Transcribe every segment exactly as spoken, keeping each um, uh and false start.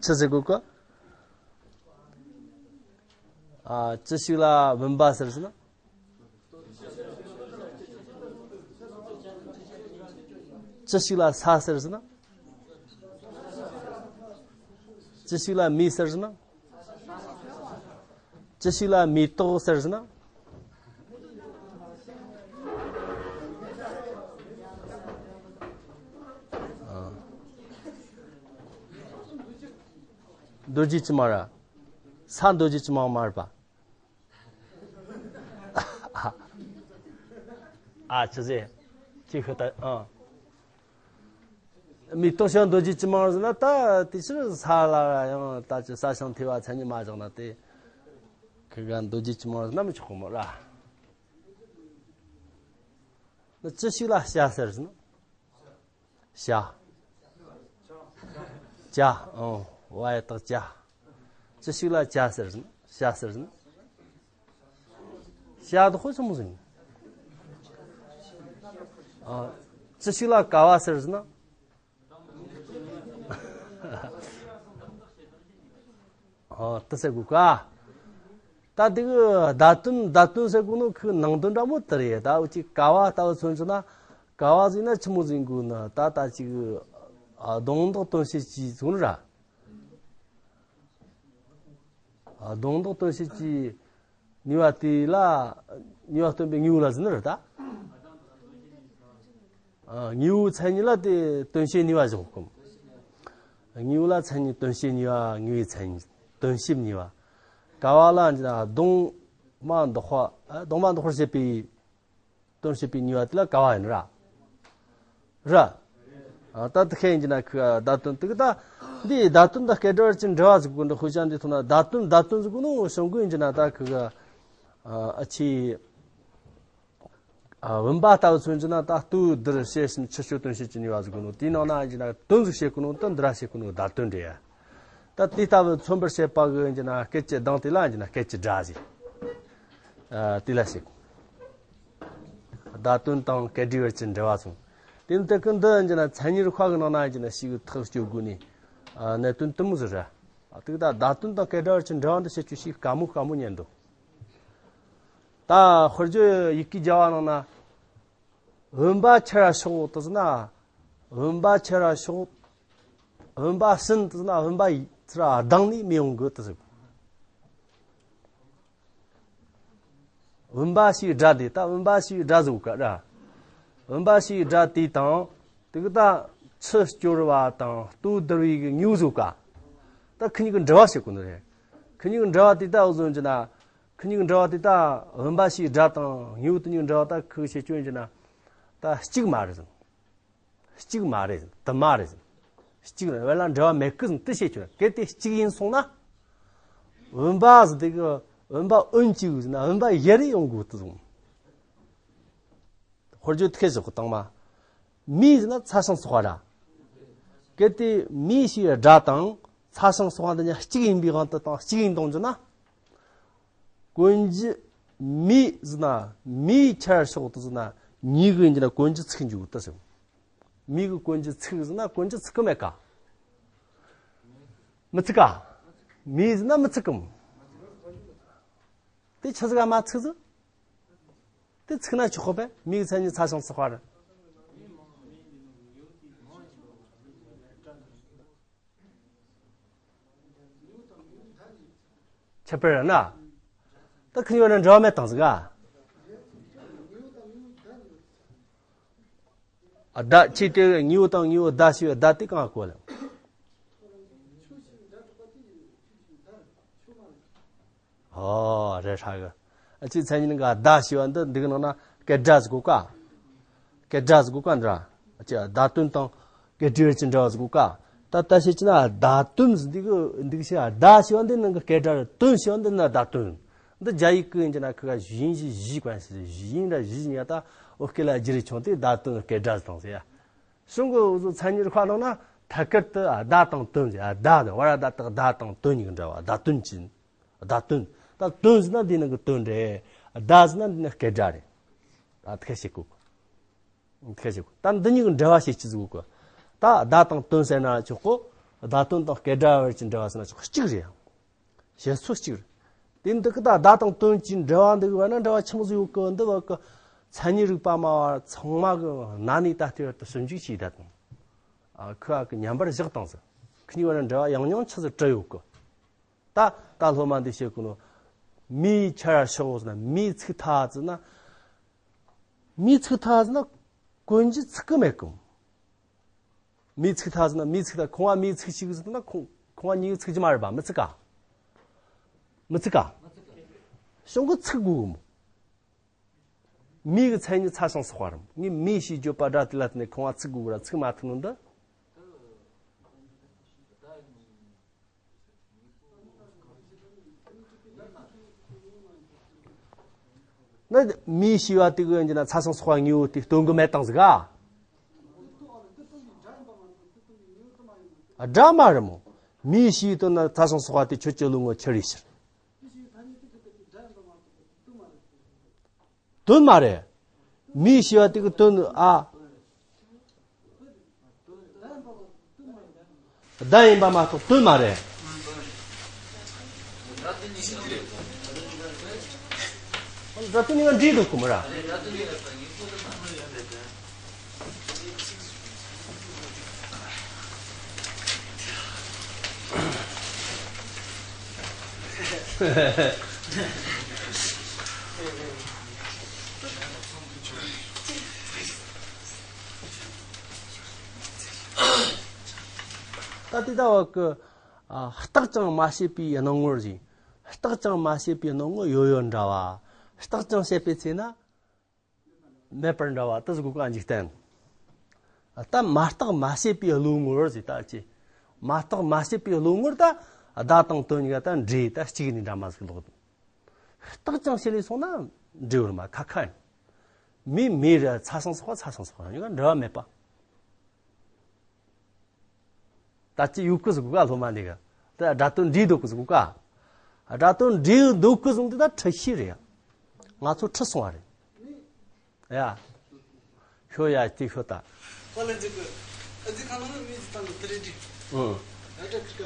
ཆི་ཟེར་དགོས་གི། ཨ། ཅི་ཞིག་ལ་བུམ་པ་ཟེར་ཟེར་ན། ཅི་ཞིག་ལ་ས་ཟེར་ཟེར་ན། ཅི་ཞིག་ལ་མེ་ཟེར་ཟེར་ན། ཅི་ཞིག་ལ་མེ་ཏོག་ཟེར་ཟེར་ན། ཨ། རྡོ་རྗེ་གྲིབ་མ་ར། ས་རྡོ་རྗེ་གྲིབ་མ་མ་རེད་པ། ཨ། ཅི་ཟེར། ཅི་ཤི་ད། ཨ། མེ་ཏོག་ཞིང་རྡོ་རྗེ་གྲིབ་མ་ཟེར་ན། ད་དེ་ཕྱིར་ས་ལ་ཡང་ད་ཅི་ས་ཞིང་ཐེ་བ་མཚན་ཉིད་མ་བཞག་ན། དེ་ཁི་ག་རྡོ་རྗེ་གྲིབ་མ་ཟེར་ན་མི་ཆོག་གི་མོ་ར། ཅི་ཞིག་ལ་བྱ་ཟེར་ཟེར་ན། བྱ། བྱ། ཨང་། བ་ཡ་བཏགས་བྱ། ཅི་ཞིག་ལ་བྱ་ཟེར་ཟེར་ན། བྱ་ཟེར་ཟེར་ན། བྱ་དེ་ཁོ་ཆི་མོ་ཟེར་ན། ཨ། ཅི་ཞིག་ལ་ཀ་བ་ཟེར་ཟེར་ན། ཨ། དེ་ཟེར་དགོས་ཀ། ད་དེ་གི་བརྡ་དོན། བརྡ་དོན་ཟེར་དགོས་ནོ་ཁོའི་ནང་དོན་འདྲ་མོ་དེ་རེད། ད་འུ་ཅིག་ཀ་བ་ལྟ་བུ་མཚོན་བྱས་ན། ཀ་བ་ཟེར་ན་ཆི་མོ་ཟེར་དགོས་ན། ད་ད་ཅིག་ཨ། གདོང་འདོགས་དོན་བྱེད་ཀྱི་ཚུལ་ར། ཨ། གདོང་འདོགས་དོན་བྱེད་ཀྱི་ནུས་པ་དེ་ལ། ནུས་པ་སྟོན་པའི་དངོས་པོ་ལ་ཟེར་ནི་རེད་ད། ཨ། དངོས་པོའི་མཚན་ཉིད་ལ་དེ་དོན་བྱེད་ནུས་པ་བཞག་གམ། དངོས་པོ་ལ་མཚན་ཉིད་དོན་བྱེད་ནུས་པ། དངོས་པོའི་མཚན་ཉིད་དོན་བྱེད་ནུས་པ། ཀ་བ་ལ་འདི་ན་གདོང་མ་འདོགས་པ། ཨ། གདོང་མ་འདོགས་པར་བྱེད་པའི། དོན་བྱེད་པའི་ནུས་པ་དེ་ལ་ཀ་བ་ཡིན་ར། ར། ཨ། ད་དེ་ཁས་ཡིན་གྱི་ན་ཁོའི་བརྡ་དོན་དེ་གི་ད། འདིའི་བརྡ་དོན་དང་སྐད་སྒྲ་བར་གྱི་འབྲེལ་བ་ཟེར་གོ་ནོ། དཔེ་ཆ་འདི་ཐོག་ན་བརྡ་དོན། བརྡ་དོན་ཟེར་གོ་ནོ་བྱུང་དགོས་ཡིན་གྱི་ན། ད་ཁོའི་ཨ། ཨ་ཆི། ཨ། བུམ་པ་ལྟ་བུ་མཚོན་གྱི་ན། ད་ལྟོ་ལྡིར་ཤེས་ཤིང་ཆུ་སྐྱོར་དོན་བྱེད་ཀྱི་ནུས་པ་ཟེར་གོ་ནོ། དེའི་ནང་ན་ཡིན་གྱི་ན་དོན་ཟིག་བྱེད་གོ་ནོ་དང་སྒྲ་བྱེད་གོ་ནོ་བརྡ་དོན་རེད། ད་དེ་ལྟ་བུ་མཚོན་པར་བྱེད་པ་གི་ཡིན་གྱི་ན་སྐད་ཀྱི་གདངས་དེ་ལ་ཡིན་གྱི་ན་སྐད་ཀྱི་སྒྲ་ཟེར། ཨ། དེ་ལ་ཟེར། བརྡ་དོན་དང་སྐད་སྒྲའི་བར་གྱི་འབྲེལ་བ་སོང་། དེ་ནི་དེ་ཀུན་འདི་ཡིན་གྱི་ན་མཚན་ཉིད་རིག་པ་གི་ནང་ན་ཡིན་གྱི་ན་ཞིག་ཐག་གཅོད་དགོས་ནི། ཨ། གནད་དོན་དེ་མོ་ཟིག་ར། ཨ། དེ་གི་ད་བརྡ་དོན་དང་སྐད་སྒྲ་བར་གྱི་འབྲེལ་བ་འདི་བྱེད་རྒྱུ་ཞིག་དཀའ་མོ་དཀའ་མོ་ཉན་འདུག། ད་དཔེར་བརྗོད་ཡི་གེ་བརྒྱ་པ་ནང་ན། བུམ་པ་ཁྱེར་ར་ཤོག་དེ་ཟེར་ན། བུམ་པ་ཁྱེར་ར་ཤོག། བུམ་པ་ཟིན་དེ་ཟེར་ན། བུམ་པ་ཡི་ཚུར་ལྡང་ནས་མི་ཡོང་གི་དེ་ཟེར། བུམ་པ་ཞེས་སྒྲ་དེ། ད་བུམ་པ་ཞེས་སྒྲ་ཟེར་ག་ར། བུམ་པ་ཞེས་སྒྲ་དེ་དང་། དེ་གི་ད་ཆུ་སྐྱོར་བ་དང་ལྟོ་ལྡིར་བའི་གི་དངོས་པོ་ཟེར་ག། ད་ཁི་གཉིས་ཀྱི་འབྲེལ་བ་བྱེད་དགོས་ནི་རེད། ཁི་གཉིས་ཀྱི་འབྲེལ་བ་དེ་ད་འུ་ཟོ་ཡིན་གྱི་ན། ཁི་གཉིས་ཀྱི་འབྲེལ་བ་དེ་ད་བུམ་པ་ཞེས་སྒྲ་དང་དངོས་པོ་དེ་གཉིས་ཀྱི་འབྲེལ་བ་ད་ཁི་བྱེད་རྒྱུ་ཡིན་གྱི་ན། ད་གཅིག་མ་རེད་ཟེར། གཅིག་མ་རེད། དུ་མ་རེད། གཅིག་རེད། བོད་ལ་འབྲེལ་བ་མེད་གི་ཟེར་དེ་བཤད་རྒྱུ་རེད། གལ་ཏེ་གཅིག་ཡིན་སོང་ན། བུམ་པ་ཟེར་དེ་གི་བུམ་པ་འོན་གཅིག་ཟེར་ན་བུམ་པ་ཡེ་རེ་ཡོང་དགོས་དེ་ཟེར། དཔེར་བརྗོད་ཐེ་ཟེར་གོ་དང་མ། མེ་ཟེར་ན་ཚ་ཞིང་སྲེག་པ་ར། གལ་ཏེ་མེ་ཞེས་སྒྲ་དང་ཚ་ཞིང་སྲེག་པ་འདི་གཉིས་གཅིག་ཡིན་པའི་དབང་དུ་བཏང་། གཅིག་ཡིན་གཏོང་རྒྱུ་ན། གོན་རྒྱུ་མེ་ཟེར་ན་མེ་ཁྱེར་ཤོག་དེ་ཟེར་ན་མེ་གི་ཡིན་གྱི་ན་གོན་རྒྱུ་ཚིག་འཇུག་དེ་ཟེར། མེ་གི་གོན་རྒྱུ་ཚིག་ཟེར་ན་གོན་རྒྱུ་ཚིག་གི་མེད་ཀ། མི་ཚིག་ག། མེ་ཟེར་ན་མི་ཚིག་གམ། དེ་ཆི་ཟིག་ག་མ་ཚིག་ཟིག། དེ་ཚིག་ན་ཆོག་གོ་པས། མེ་གི་མཚན་ཉིད་ཚ་ཞིང་སྲེག་པ་རེད། ཁྱད་པར་ན། ད་ཁི་གཉིས་ན་འབྲེལ་བ་མེད་དང་ཟིག་ག། ཨ། བརྡ་ཆོས་དེ་དངོས་པོ་དང་དངོས་པོ་བརྡ་ཞེས་པའི་བརྡ་དེ་གང་གོ་ལ། ཨོ་རེད་ཧྲ་གི། ཨ་ཅེ་མཚན་ཉིད་ག་བརྡ་ཞེས་པ་འདི་འདི་གི་ནང་ན་སྐད་སྒྲ་ཟིག་གོ་ཀ། སྐད་སྒྲ་ཟིག་གོ་ཀ་འདྲ། ཨ་ཅེ་བརྡ་དོན་དང་སྐད་སྒྲའི་བར་གྱི་འབྲེལ་བ་ཟིག་གོ་ཀ། ད་ལྟ་བཤད་ཀྱི་ན་བརྡ་དོན་ཟིག་འདི་གི་འདི་གི་བཤད་བརྡ་ཞེས་པ་འདི་ནང་གི་སྐད་སྒྲ་རེད། དོན་ཞེས་པ་འདི་ན་བརྡ་དོན། འདི་རྒྱ་ཡིག་གི་ཡིན་གྱི་ན་ཁི་ག་ཞིང་ཞིང་ཞིང་གོ་ཞིང་ཞིང་ར་ཞིང་ཡ། ད་འོ་སྐད་ལ་རྒྱུ་རེ་ཆུང་དེ་བརྡ་དོན་སྐད་སྒྲ་ཟིག་དང་ཟེར་ཡ། གཞུང་གི་འུ་ཚོ་མཚན་ཉིད་རིག་པ་ནང་ན་ཐད་ཀར་དུ་བརྡ་དང་དོན་ཟེར། བརྡ་ནི་བ་ར་བཏགས་བརྡ་དང་དོན་གཉིས་ཀྱི་འབྲེལ་བ། བརྡ་དོན་གྱི། བརྡ་དོན། ད་དོན་ཟེར་ན་འདི་ནང་གི་དོན་རེད། བརྡ་ཟེར་ན་འདི་ནི་སྐད་སྒྲ་རེད། ད་ཐད་ཀར་བཤད་གོ། ཐད་ཀར་བཤད་གོ། ད་འདི་གཉིས་ཀྱི་འབྲེལ་བ་བཤད་ཀྱི་ཟིག་གོ། ད་བརྡ་དང་དོན་ཟེར་ན་ཆོག་གོ། བརྡ་དོན་དང་སྐད་སྒྲ་བར་གྱི་འབྲེལ་བ་ཟེར་ན་ཅིག་གཅིག་རེད། བཤད་སྲོལ་གཅིག་རེད། དེ་འདི་གི་ད་བརྡ་དང་དོན་གྱི་འབྲེལ་བ་འདི་གི་བར་ན་འབྲེལ་བ་ཆི་མོ་ཟིག་ཡོད་གི། འདི་བར་གི་མཚན་ཉིད་རིག་པ་མ་བར་ཚང་མ་གི་ན་ནས་ད་ལྟའི་བར་དུ་ཞིབ་འཇུག་བྱས་ད་དང་། ཨ་ཁུ་ཨ་གི་མཉམ་པར་བཞག་དང་ཟེར། ཁི་གཉིས་བར་ན་འབྲེལ་བ་ཡང་ཡང་ཆི་ཟིག་གྲུབ་ཡོད་གི། ད་ད་སློབ་མ་འདི་བཤད་གི་ནོ། མིའི་ཆ་ར་ཤོག་ཟེར་ན་མིའི་ཚིག་ཐ་ཟེར་ན། མིའི་ཚིག་ཐ་ཟེར་ན་གོན་རྒྱུ་ཚིག་གི་མེད་གི། མིའི་ཚིག་ཐ་ཟེར་ན་མིའི་ཚིག་ཐ། ཁོང་བ་མིའི་ཚིག་ཞིག་ཟེར་ན་ཁོང་ཁོང་བ་མྱིའི་ཚིག་རྒྱུ་མ་རེད་པ། མི་ཚིག་ག་མི་ཚིག་ག་གཞུང་གི་ཚིག་དགོས་གི་མོ། མིའི་གི་མཚན་ཉིད་ཚ་ཞིང་སོགས་པ་རེད་མོ། ངས་མིའི་ཞེས་བརྗོད་པ་སྒྲ་དེ་ལ་བརྟེན་ནས་ཁོང་བ་ཚིག་དགོས་གི་ར། ཚིག་མ་ཐུག་ནོ་འདི། ནི་མིའི་ཞེས་པ་དེ་གི་ཡིན་གྱི་ན་ཚ་ཞིང་སོགས་པ་དངོས་པོ་དེ་སྟོན་གི་མེད་དང་ཟིག་ག་སྒྲ་མ་རེད་མོ། མིའི་ཞེས་དོན་ན་ཚ་ཞིང་སོགས་པ་དེ་ཁྱོད་ཀྱི་བློ་ངོར་ཆི་རེད་ཕྱིར། དོན་མ་རེད། མིའི་ཞེས་པ་དེ་གི་དོན་ཨ། བརྡ་ཡིན་པ་མ་གཏོགས་དོན་མ་རེད། སྒྲ་དོན་གཉིས་ཀ་འདྲེས་འདུག་གི་མོ་ར། ད་དེ་ལྟ་བུ་གི་ཨ་བརྟག་ཅིང་མ་དཔྱད་པའི་སྣང་ངོར་ཟེར། བརྟག་ཅིང་མ་དཔྱད་པའི་སྣང་ངོར་ཡོད་ཡོད་འདྲ་བ། བརྟག་ཅིང་དཔྱད་པའི་ཚེ་ན་མེད་པར་འདྲ་བ་དེ་ཟེར་གོ་ག་འཇིག་རྟེན། ད་མ་བརྟགས་མ་དཔྱད་པའི་བློ་ངོར་ཟེར། ད་ཅི། མ་བརྟགས་མ་དཔྱད་པའི་བློ་ངོར་ད་བརྡ་དང་དོན་གཉིས་ཀ་ད་འདྲེས་ད་གཅིག་ནས་འདྲ་མ་ཟིག་ལོག་བརྟག་ཅིང་དཔྱད་ལས་སོང་ན་འདྲེས་པར་མ་ཁ་ཁ་ཡིན། མི་མི་རེད། ཚ་ཞིང་སོགས་པ་ཚ་ཞིང་སོགས་པ་གཉིས་ཀ་འབྲེལ་བ་མེད་པ། ད་ཅི་ཡོད་གི་ཟེར་གོ་ག་སློབ་མ་འདི་ག་ད་སྒྲ་དོན་འདྲེས་འདུག་གི་ཟེར་གོ་ག་སྒྲ་དོན་འདྲེས་འདུག་གི་ཟེར་འདི་ད་འཁྲུལ་ཤེས་རེད། ང་ཚོ་འཁྲུལ་སོང་བ་རེད། ཡ། ཤོད་ཡ་ཅིག་ཤོད་ད། ཧ་ལས་འཇིག་གི། ཨ་ཙི་ཁ་ནང་མི་ཅིག་བཏང་གི་དེ་རེད་དྲི། ཨང་། ཨ་ཏྲ་ཁི་ཀ་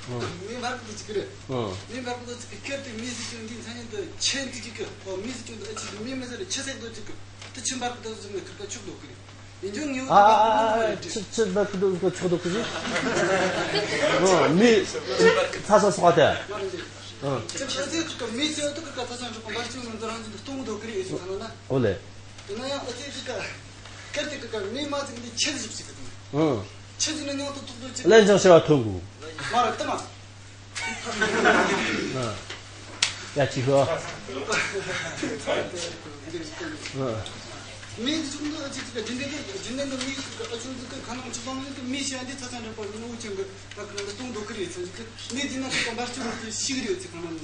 ཨང་། མི་འབར་གི་འདུག་ཅིག་གི་རེད། ཨང་། མི་འབར་གི་འདུག་ཅིག་གི་སྐད་དེ་མི་ཟིག་ཅུང་འདི་མཚན་ཉིད་དུ་ཆེ་འདུག་ཅིག་གི་ཨོ་མི་ཟིག་ཅུང་འདི་ཨ་ཅིག་མི་མི་ཟེར་ཆེ་སེག་འདུག་ཅིག་གི་དེ་ཆེ་འབར་གི་འདུག་ཟེར་ནས་ཁི་ཀ་ཆུག་འདུག་གི་རེད། ཡིན་ཀྱང་ངེས་པར་དུ་འབར་གི་འདུག་ཨ་ཨ་ཨ་ཆུག་ཆུག་འབར་གི་འདུག་ཟེར་ཆུག་འདུག་གི་རེད། ཨང་། མི་ཚ་ས་སོགས་དེ། ཨང་། ཅིག་ཨ་ཙི་ཁི་ཀ་མི་ཟེར་དུ་ཁི་ཀ་ཚ་ས་འགྲོ་གི་འབར་ཆུང་ནང་དུ་རང་བཞིན་དུ་གཏོང་གི་འདུག་གི་རེད་ཨེ་ཟེར་ཁ་ན་ན། ཨོ་ལེ། དེ་ན་ཡང་ཨ་ཙི་ཅིག་ག་སྐད་དེ་གི་ཀ་མི་མ་ཅིག་འདི་ཆེ་ཟིག་ཅིག་གི་དང་། ཨང་། ཆེ་ཟིག་ནི་ཉུང་དུ་ཐུག་འདུག་ཅིག་གི། ལན་ཅང་ཤེས་པ་ཐོན་དགོས། མ་རེད་དེ་མ། ཨང་། ཡ་ཅིག་ཤོ། ཨང་། མི་འདི་ཆུང་འདུག་ཨ་ཅིག་ཅིག་ག་རྒྱུན་ལྡན་གི་རྒྱུན་ལྡན་གི་མི་ཅིག་ག་ཨ་ཆུང་འདུག་གི་ཁ་ནང་ཆུ་བཏང་ནས་གི་མི་ཤི་ཡ་འདི་ཚ་ཚ་འདྲ་པོ་ཡིན་ནོ་ཅན་གི་ད་གི་ནང་དུ་གཏོང་འདུག་གི་རེད་ཚོད་ཅིག་གི་མི་འདི་ན་ཅིག་ག་འབར་ཆུ་རུ་ཤི་གི་རེད་ཚེ་ཁ་ནང་ནས།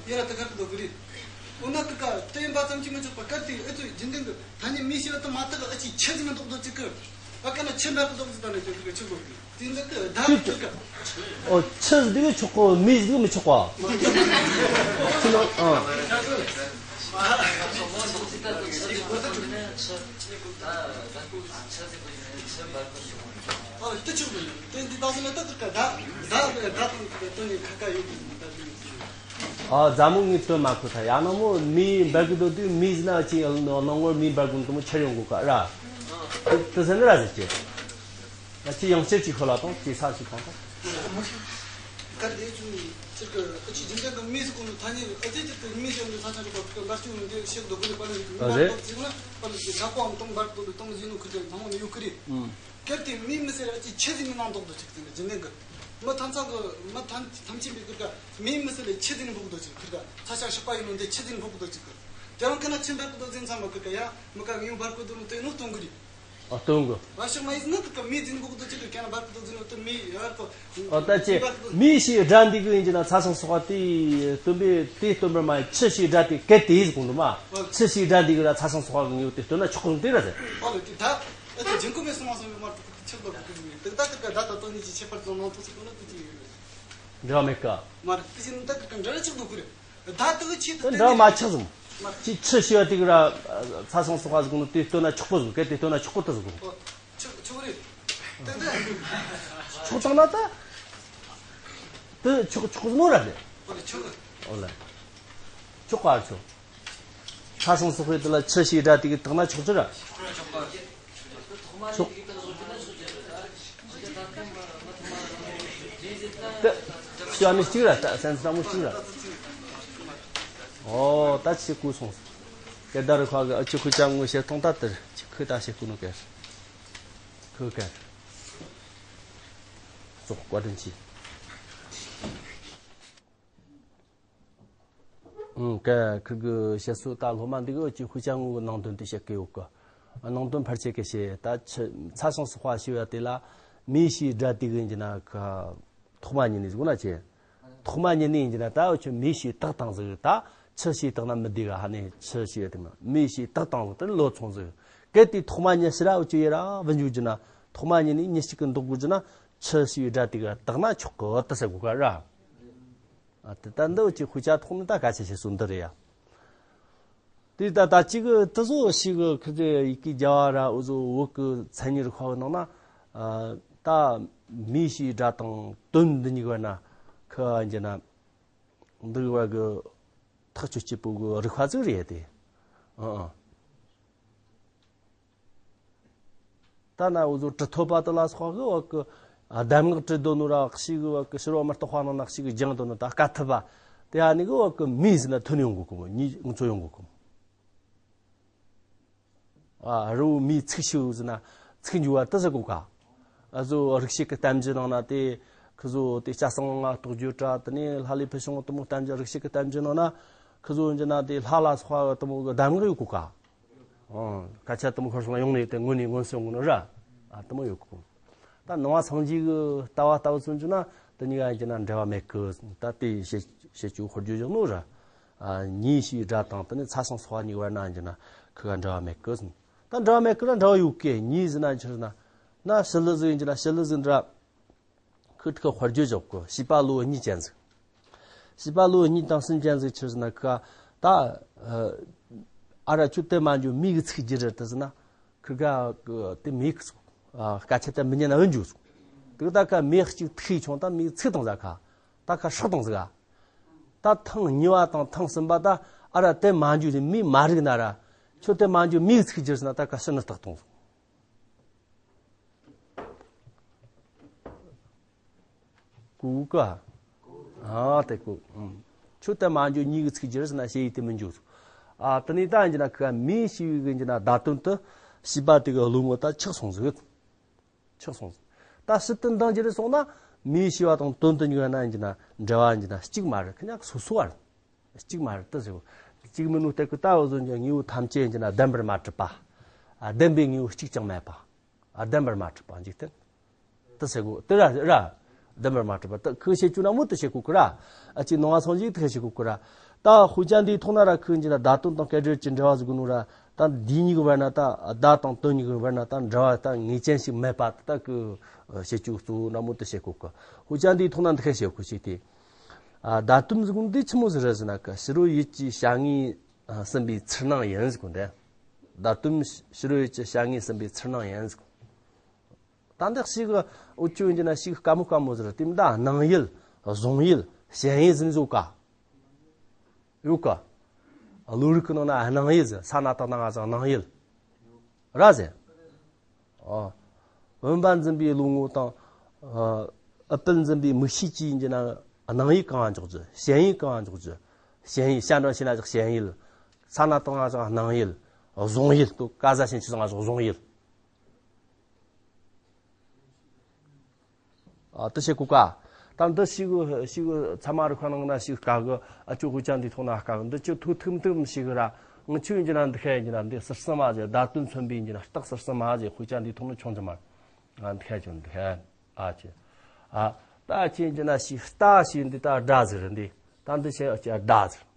ཡ་ར་ད་གར་གི་འདུག་གི་རེད། འོ་ན་ཀི་ཀ་དེ་ཡིན་པ་ཙམ་གྱིས་མི་ཆོག་པ་གལ་ཏེ་ཨེ་ཚོད་རྒྱུན་ལྡན་གི་ད་ནི་མི་ཤི་བ་དུ་མ་ཐག་ཨ་ཅིག་ཆེ་ཟིན་འདུག་འདུག་ཅིག་གི་ཨ་ཀ་ན་ཆེ་འབར་གི་འདུག་ཟིག་ད་ནི་ཅོ་ཀི་ཀ་ཆེ་འདུག་གི་དེ་འདི་ཀི་ད་ཀི་ཀ་ཨོ་ཆེ་ཟིན་འདུག་ཆོག་གོ་མི་ཟིན་འདུག་མི་ཆོག་གོ་ཆེ་ན་ཨ། ཨ་དེ་ཆོག་གི་དེ་འདི་ད་ཟིན་ན་ད་ཀི་ཀ་ད་ད་ད་ད་དང་ཀི་ཀ་དོན་ནི་ཁ་ཀ་ཡོད་གི་ད་དེ་ཨ་ཛ་མོ་ངས་དོན་མ་གོ་ཐལ། ཡང་ན་མོ་མི་འབར་གི་འདུག་དུས་མི་ཟེར་ན་ཅི་ཡང་ནང་ངོར་མི་འབར་གི་འདུག་མོ་ཁྱེར་ཡོང་དགོས་ཀ་ར། དེ་དེ་ཟེར་ན་ར་ཟེར་ཅི། ང་ཅི་ཡང་ཅི་ཅིག་ཤོད་ལ་དང་ཅི་ས་ཅིག་དང་དང་། ག་དེ་ཅུང་ཅིག་གི་ཨ་ཅི་རྒྱུན་ལྡན་གི་མི་ཟེར་གོ་ནོ་ཐ་སྙད་ཨ་ཅི་ཅིག་གི་མི་ཟེར་ནོ་ས་ཆ་འགྲོ་བ་གི་འབར་ཅུང་འདི་ཤེས་འདུག་གི་ནི་པ་ལ་ནི་མི་ཨ་འབར་རེད། གོ་ཅིག་ན་པ་ལ་ཅི་ས་གོ་ཨམ་སྟོང་འབར་དུ་སྟོང་ཟིན་ནོ་ཁུ་ཅན་ཚང་མ་ནི་ཡོད་གི་རེད། གལ་ཏེ་མི་མི་ཟེར་ཨ་ཅི་ཆེ་ཟིན་ནི་ནང་འདོགས་དུ་ཅིག་ཟིན་ནི་རྒྱུན་ལྡན་གི་མི་ཐམས་ཅད་གི་མི་ཐམས་ཐམས་ཅད་པའི་གི་ཀ་མི་མི་ཟེར་ལས་ཆེ་ཟིན་ནི་འབོག་དུ་ཅིག་ཁུར་ཀ་ཚ་ཤ་ཤ་པ་ཡིན་ནོ་འདི་ཆེ་ཟིན་འབོག་དུ་ཅིག་གི་དེ་རང་ཀི་ན་ཆེ་འབར་གི་དུ་ཟིན་ཚང་མ་གི་ཀ་ཡ་མི་ཀ་ངའི་འབར་གི་དུ་ནོ་དེ་ནོ་སྟོང་གི་རེད། ཨ་སྟོང་གི་བ་ཤོག་མ་ཡིན་ན་གི་ཀ་མི་ཟིན་འབོག་དུ་ཅིག་གི་ཀ་ན་འབར་གི་དུ་ཟིན་ནོ་དུ་མི་ཡ་གི་ཨོ་ད་ཅི་མི་ཞེས་སྒྲ་འདི་གི་ཡིན་གྱི་ན་ཚ་ཞིང་སོགས་པ་དེ་སྟོན་པས་དེ་སྟོན་པར་མ་ཡིན་ཆུ་ཞེས་སྒྲ་དེ་གལ་ཏེ་ཟེར་གོང་དུ་མ་ཆུ་ཞེས་སྒྲ་འདི་གི་ལ་ཚ་ཞིང་སོགས་པ་གི་ངེས་པ་དེ་སྟོན་ན་ཆོག་གི་རུང་དེ་ར་ཟེར། ཨོ་ལེ་དེ་ད་ཨ་ཅི་རྒྱུན་གོ་མེད་སོང་མ་སོང་མེད་མ་རེད། ཆོག་གི་རེད། དེ་ད་གི་ཀ་ད་ད་དོན་ནི་ཅི་ཁྱད་པར་ཙམ་མང་ཐུག་སོང་ན་དེ་ཅི་ཡོད་རེད། འབྲེལ་བ་མེད་ཀ་མ་རེད། དེ་བཞིན་ད་གི་ཀ་འབྲེལ་ཆོག་འདུག་གི་རེད། ད་དེ་གི་ཆེད་དུ་དེ་འདྲ་མ་ཆགས་ཟིན། ཅི་ཆུ་ཞེས་པ་དེ་གི་ར་ཚ་ཞིང་སོགས་པ་ཟིག་ནི་དེ་སྟོན་ན་ཆོག་པོ་ཟིག་གལ་ཏེ་སྟོན་ན་ཆོག་པོ་དེ་ཟིག་ཨོ། ཆོག་ཆོག་རེད། ཆོག་བཏང་ན་ད། དེ་ཆོག་ཆོག་ནོ་ར་རེད། ཨོ་ལ། ཆོག་ག་ཆོག་ཁ་སང་སོགས་དེ་ལ་ཆུ་ཞིག་སྒྲ་དེ་གི་བཏགས་ན་ཆོག་ཅི་ར། ཆོག་ཤོ་ནི་གཅིག་ར་ད་སེམས་ཙམ་མོ་གཅིག་ར། ཨོ་ད་ཆི་གུ་སོང་། དེ་ལྟར་ཁ་གི་ཨ་ཆི་ཁུ་ཅང་ངོ་ཤེས་ཐོང་ད་དེར་ཆི་ཁུ་ད་ཤེས་གུ་ནོ་གེ། ཁུ་གེ། ཙོག་བཀའ་དྲིན་ཆེ། ཨང་། ཀ་ཁིར་གི་བཤད་སྲོལ་ད་སློབ་མ་འདི་གི་ཅི་ཧུ་ཅང་ངུ་གི་ནང་དོན་དེ་བཤད་གི་ཡོད་གི། ནང་དོན་ཕལ་ཆེར་གི་བཤད་ད་ཆི་ཚ་ཞང་སོགས་པ་ཞེས་པ་དེ་ལ་མི་ཞེས་སྒྲ་དེ་གི་ཡིན་གྱི་ན་ཁ་ཐོག་མ་ཉིད་ནས་གོ་ན་ཆེ། ཐོག་མ་ཉིད་ནས་ཡིན་གྱི་ན་ད་འུ་ཆོ་མི་ཞེས་བཏགས་བཏང་ཟིག་ད་ཆི་ཞེས་བཏགས་ན་མི་བདེ་ག་ཧ་ནས་ཆི་ཞེས་དེ་མ་མི་ཞེས་བཏགས་བཏང་ཟིག་དེ་ལོ་ཚོང་ཟིག་གལ་ཏེ་ཐོག་མ་ཉིད་ཕྱི་ར་འུ་ཆོ་ཡི་ར་བུ་འཇུག་གྱི་ན་ཐོག་མ་ཉིད་ནས་མྱི་གཅིག་གི་འདོགས་དགོས་གྱི་ན་ཆི་ཞེས་སྒྲ་དེ་གི་བཏགས་ན་ཆོག་གི་དེ་ཟེར་གོ་ག་ར། ཨ་དེ་ལྟ་འདི་ཅིག་ཧུ་ཅག་ཐོག་ནས་ད་ག་ཆེ་ཆེ་སོང་འདི་རེད་ཡ། དེ་ད་ད་ཅིག་དེ་ཚོ་ཞིག་ཁི་ཚེ་ཡི་གེ་རྒྱ་བ་ར་འུ་ཚོ་བོད་ཀྱི་མཚན་ཉིད་རིག་པ་གི་ནང་ན་ཨ་ད་མི་ཞེས་སྒྲ་དང་དོན་འདི་གཉིས་ཀ་ན་ཁི་འཇི་ན་འདི་བ་གི་ཐག་ཆོད་སྐྱེས་པོ་གི་རིག་པ་ཚིག་རེད་དེ། ཨ་ཨ། ད་ན་འུ་ཚོ་གྲི་ཐོད་པ་དེ་ལ་སོགས་ཀྱི་བ་གི་གདམས་ངག་བྲི་འདོད་ནོ་ར་ཞིག་གི་བ་གི་ཕྱི་རོལ་མི་རྟག་པ་ནང་ན་ཞིག་གི་སྦྱང་འདོད་ནོ་ད་དཀའ་ཐུབ་པ་དེ་ཨ་ནི་གི་བ་གི་མི་ཟིན་ན་ཐོན་ཡོང་གི་གོ་མོ་ཉིད་ང་ཚོ་ཡོང་གི་གོ་མོ། ཨ་རི་བོ་མིའི་ཚིག་ཤིག་ཟིན་ན་ཚིག་འཇུ་བ་དེ་ཟེར་གོ་ག་ཨ་ཚོ་རིག་བྱེད་ཀྱི་གཏམ་རྒྱུད་ནང་ན་དེ་ཁི་ཚོ་དེ་སྐྱ་སང་ང་རྟོགས་བརྗོད་དྲ་དེ་ནས་ལྷ་ལས་ཕུལ་བྱུང་དེ་མོ་གཏམ་རྒྱུད་རིག་བྱེད་ཀྱི་གཏམ་རྒྱུད་ནང་ན་ཁི་ཚོ་འཇི་ན་དེ་ལྷ་ལ་སོགས་པ་དེ་མོ་གི་གདམས་ངག་ཡོད་གོ་ག་ཨང་། སྐད་ཆ་དེ་མོ་ཤོར་སོང་ན་ཡོང་ནས་དེ་ངོ་ནས་མངོན་སུམ་ངོ་ནས་ར། ཨ་དེ་མོ་ཡོད་གོ་ད་ནང་བ་སངས་རྒྱས་ཀྱི་ལྟ་བ་ལྟ་བུ་ཚོ་འཇུ་ན་དེ་གཉིས་ཀ་ཡིན་གྱི་ན་འབྲེལ་བ་མེད་གི་ད་དེ་བཤད་བཤད་རྒྱུ་ཧོར་རྒྱུ་བཞག་ནོ་ར། ཨ་ཉིད་ཞེས་སྒྲ་དང་དེ་ནི་ཚ་ཞང་སོགས་གཉིས་བར་ན་ཡིན་གྱི་ན་ཁི་ག་འབྲེལ་བ་མེད་གི་ད་འབྲེལ་བ་མེད་གི་ན་འབྲེལ་བ་ཡོད་གི་ཉིད་ཟིན་ན་འཆི་ན་ན་ཞི་ལི་ཟིག་ཡིན་གྱི་ན་ཞི་ལི་ཟིག་འདྲ། ཁོས་ཁོ་དཔེར་བརྗོད་བརྗོད་གོ་བྱིས་པ་ལོ་གཉིས་ཅན་ཟིག་བྱིས་པ་ལོ་གཉིས་དང་གསུམ་ཅན་ཟིག་ཆི་ཟེར་ན་ཁ་ད་ཨ་ར་ཁྱོད་དེ་མ་འཇུ་མིག་གི་ཚིག་རྒྱུ་རེད་དེ་ཟེར་ན་ཁི་ག་དེ་མིག་གི་ཚིག་སྐད་ཆ་དེ་མི་ཉན་ན་འུ་འཇུ་ཟིག་དེ་ད་ཁ་མིག་གཅིག་ཐིག་བྱུང་ད་མིག་ཚིག་དང་ཟ་ཁ་ད་ཁ་སྲོག་དང་ཟ་ག་ད་ཐེངས་གཉིས་པ་དང་ཐེངས་གསུམ་པ་ད་ཨ་ར་དེ་མ་འཇུ་ཟིག་མིག་མ་རིག་ན་ར་ཁྱོད་དེ་མ་འཇུ་མིག་གི་ཚིག་རྒྱུ་ཟེར་ན་ད་ཁ་ཤི་ནི་རྟག་དང་ཟིག་གུ་ག་ཨ་དེ་གུ་ཨུམ། ཆུ་དེ་མ་འཇུ་གཉིས་ཀྱི་ཚིག་རྒྱུ་རེད་ཟེར་ན་ཞེ་ཡི་དེ་མི་འཇུ་ཟིག་ཨ་དེ་ནས་ད་ཡིན་གྱི་ན་ཁ་མིའི་ཞི་བའི་གི་ཡིན་གྱི་ན་བརྡ་དོན་དུ་བྱིས་པ་དེ་གི་བློ་ངོ་ད་ཆགས་སོང་ཟིག་ཆགས་སོང་ཟིག་ད་ཕྱི་དོན་འདང་རྒྱུ་རེད་སོང་ན་མིའི་ཞི་བ་དང་དོན་དུ་འཇུག་ན་ཡིན་གྱི་ན་འབྲེལ་བ་ཡིན་གྱི་ན་གཅིག་མ་རེད་ཁི་ཉག་སོ་སོ་བ་རེད། གཅིག་མ་རེད་དེ་ཟེར་བ། གཅིག་མིན་ནོ་དེ་གི་ད་བ་བཟོ་འཇུ་དངོས་པོ་ཐམས་ཅད་ཡིན་གྱི་ན་བདེན་པར་མ་གྲུབ་པ། ཨ་བདེན་པའི་དངོས་པོ་གཅིག་ཀྱང་མེད་པ། ཨ་བདེན་པར་མ་གྲུབ་པ་འཇིག་རྟེན། དེ་ཟེར་གོ་དེ་ར་ར། བདེན་པར་མ་གྲུབ་པ་དེ་ཁོས་བཤད་རྒྱུ་ན་མོ་དེ་བཤད་གོ་གི་ར། ཨ་ཅིག་ནང་བ་སངས་རྒྱས་དེ་བཤད་གོ་གི་ར། ད་ཧུ་ཅན་དེའི་ཐོག་ན་ར་ཁོས་འཇི་ན་བརྡ་དོན་དང་སྐད་སྒྲར་གྱི་འབྲེལ་བ་ཟེར་གོ་ནོ་ར། ད་འདི་གཉིས་ཀྱི་བར་ན་ད་བརྡ་དང་དོན་གཉིས་ཀྱི་བར་ན་ད་འབྲེལ་བ་ད་ངེས་ཅན་ཞིག་མེད་པ་ད་ཁོས་བཤད་རྒྱུ་གཙོ་བོ་ན་མོ་དེ་བཤད་གོ་གི། ཧུ་ཅན་དེའི་ཐོག་ན་འདི་བཤད་གོ་ཞིག་དེ། ཨ་བརྡ་དོན་ཟེར་གོ་འདི་ཆི་མོ་ཟིག་རེད་ཟེར་ན་ཀ་ཕྱི་རོལ་ཡུལ་གྱི་བྱ་དངོས་ཟིན་པའི་ཚུལ་སྣང་ཡིན་ཟེར་གོ་འདི། བརྡ་དོན་ཕྱི་རོལ་ཡུལ་གྱི་བྱ་དངོས་ཟིན་པའི་ཚུལ་སྣང་ཡིན་ཟེར་གོ་ད་འདི་ཞིག་འུ་ཆོ་ཡིན་གྱི་ན་ཞིག་དཀའ་མོ་དཀའ་མོ་ཟེར་དེ་མི་ད་སྣང་ཡུལ་གཟུང་ཡུལ་ཞེན་ཡུལ་ཟིན་ཟོ་ཀ་ཡོད་ཀ་བློ་རིག་གི་ནང་ན་སྣང་ཡུལ་ཟེར་ས་ན་བཏགས་ན་ང་ཚང་སྣང་ཡུལ་ར་ཟེར། ཨོ། བུམ་པ་འཛིན་པའི་བློ་ངོ་དང་། ཨ་ཨུཏྤལ་འཛིན་པའི་མིག་ཤེས་ཀྱིས་ཡིན་གྱི་ན་སྣང་ཡུལ་གང་འཇོག་རྒྱུ་ཞེན་ཡུལ་གང་འཇོག་རྒྱུ། ཞེན་ཡུལ་ཤ་འགྲོ་ཞེ་ན་ཅིག་ཞེན་ཡུལ། ས་ན་བཏགས་ན་ཅིག་སྣང་ཡུལ། གཟུང་ཡུལ་དུ་ཀ་ཟ་ཞེན་ཆུ་ཚང་ང་ཅིག་གཟུང་ཡུལ། ཨ་དེ་བཤད་གོ་ཀ་ད་འདི་ཞིག་ཞིག་ཚད་མ་རིག་པ་ནང་ན་ཞིག་དཀའ་གི་ཨ་ཅོ་ཧུ་ཅན་འདིའི་ཐོག་ན་དཀའ་གི་འདི་ཅི་ཐུག་ཐུག་ཐུག་ཞིག་ར་ང་ཆོས་ཡིན་གྱི་ན་འདི་ཤེས་ཡིན་གྱི་ན་འདི་ཟུར་གསུམ་མ་ཟེར་བརྡ་དོན་མཚོན་པའི་ཡིན་གྱི་ན་རྟགས་ཟུར་གསུམ་མ་ཟེར་ཧུ་ཅན་འདིའི་ཐོག་ན་ཆུང་ཙམ་མ། ང་འདི་ཁ་ཅུང་འདི་ཁ་ཨ་ཅེ། ཨ་ད་ཅེ་འདི་ན་ཞིག་རྟ་ཞིག་འདི་ད་སྒྲ་ཟེར་འདི་ད་འདི་ཆེ་ཨ་ཅེ་སྒྲ་ཟེར།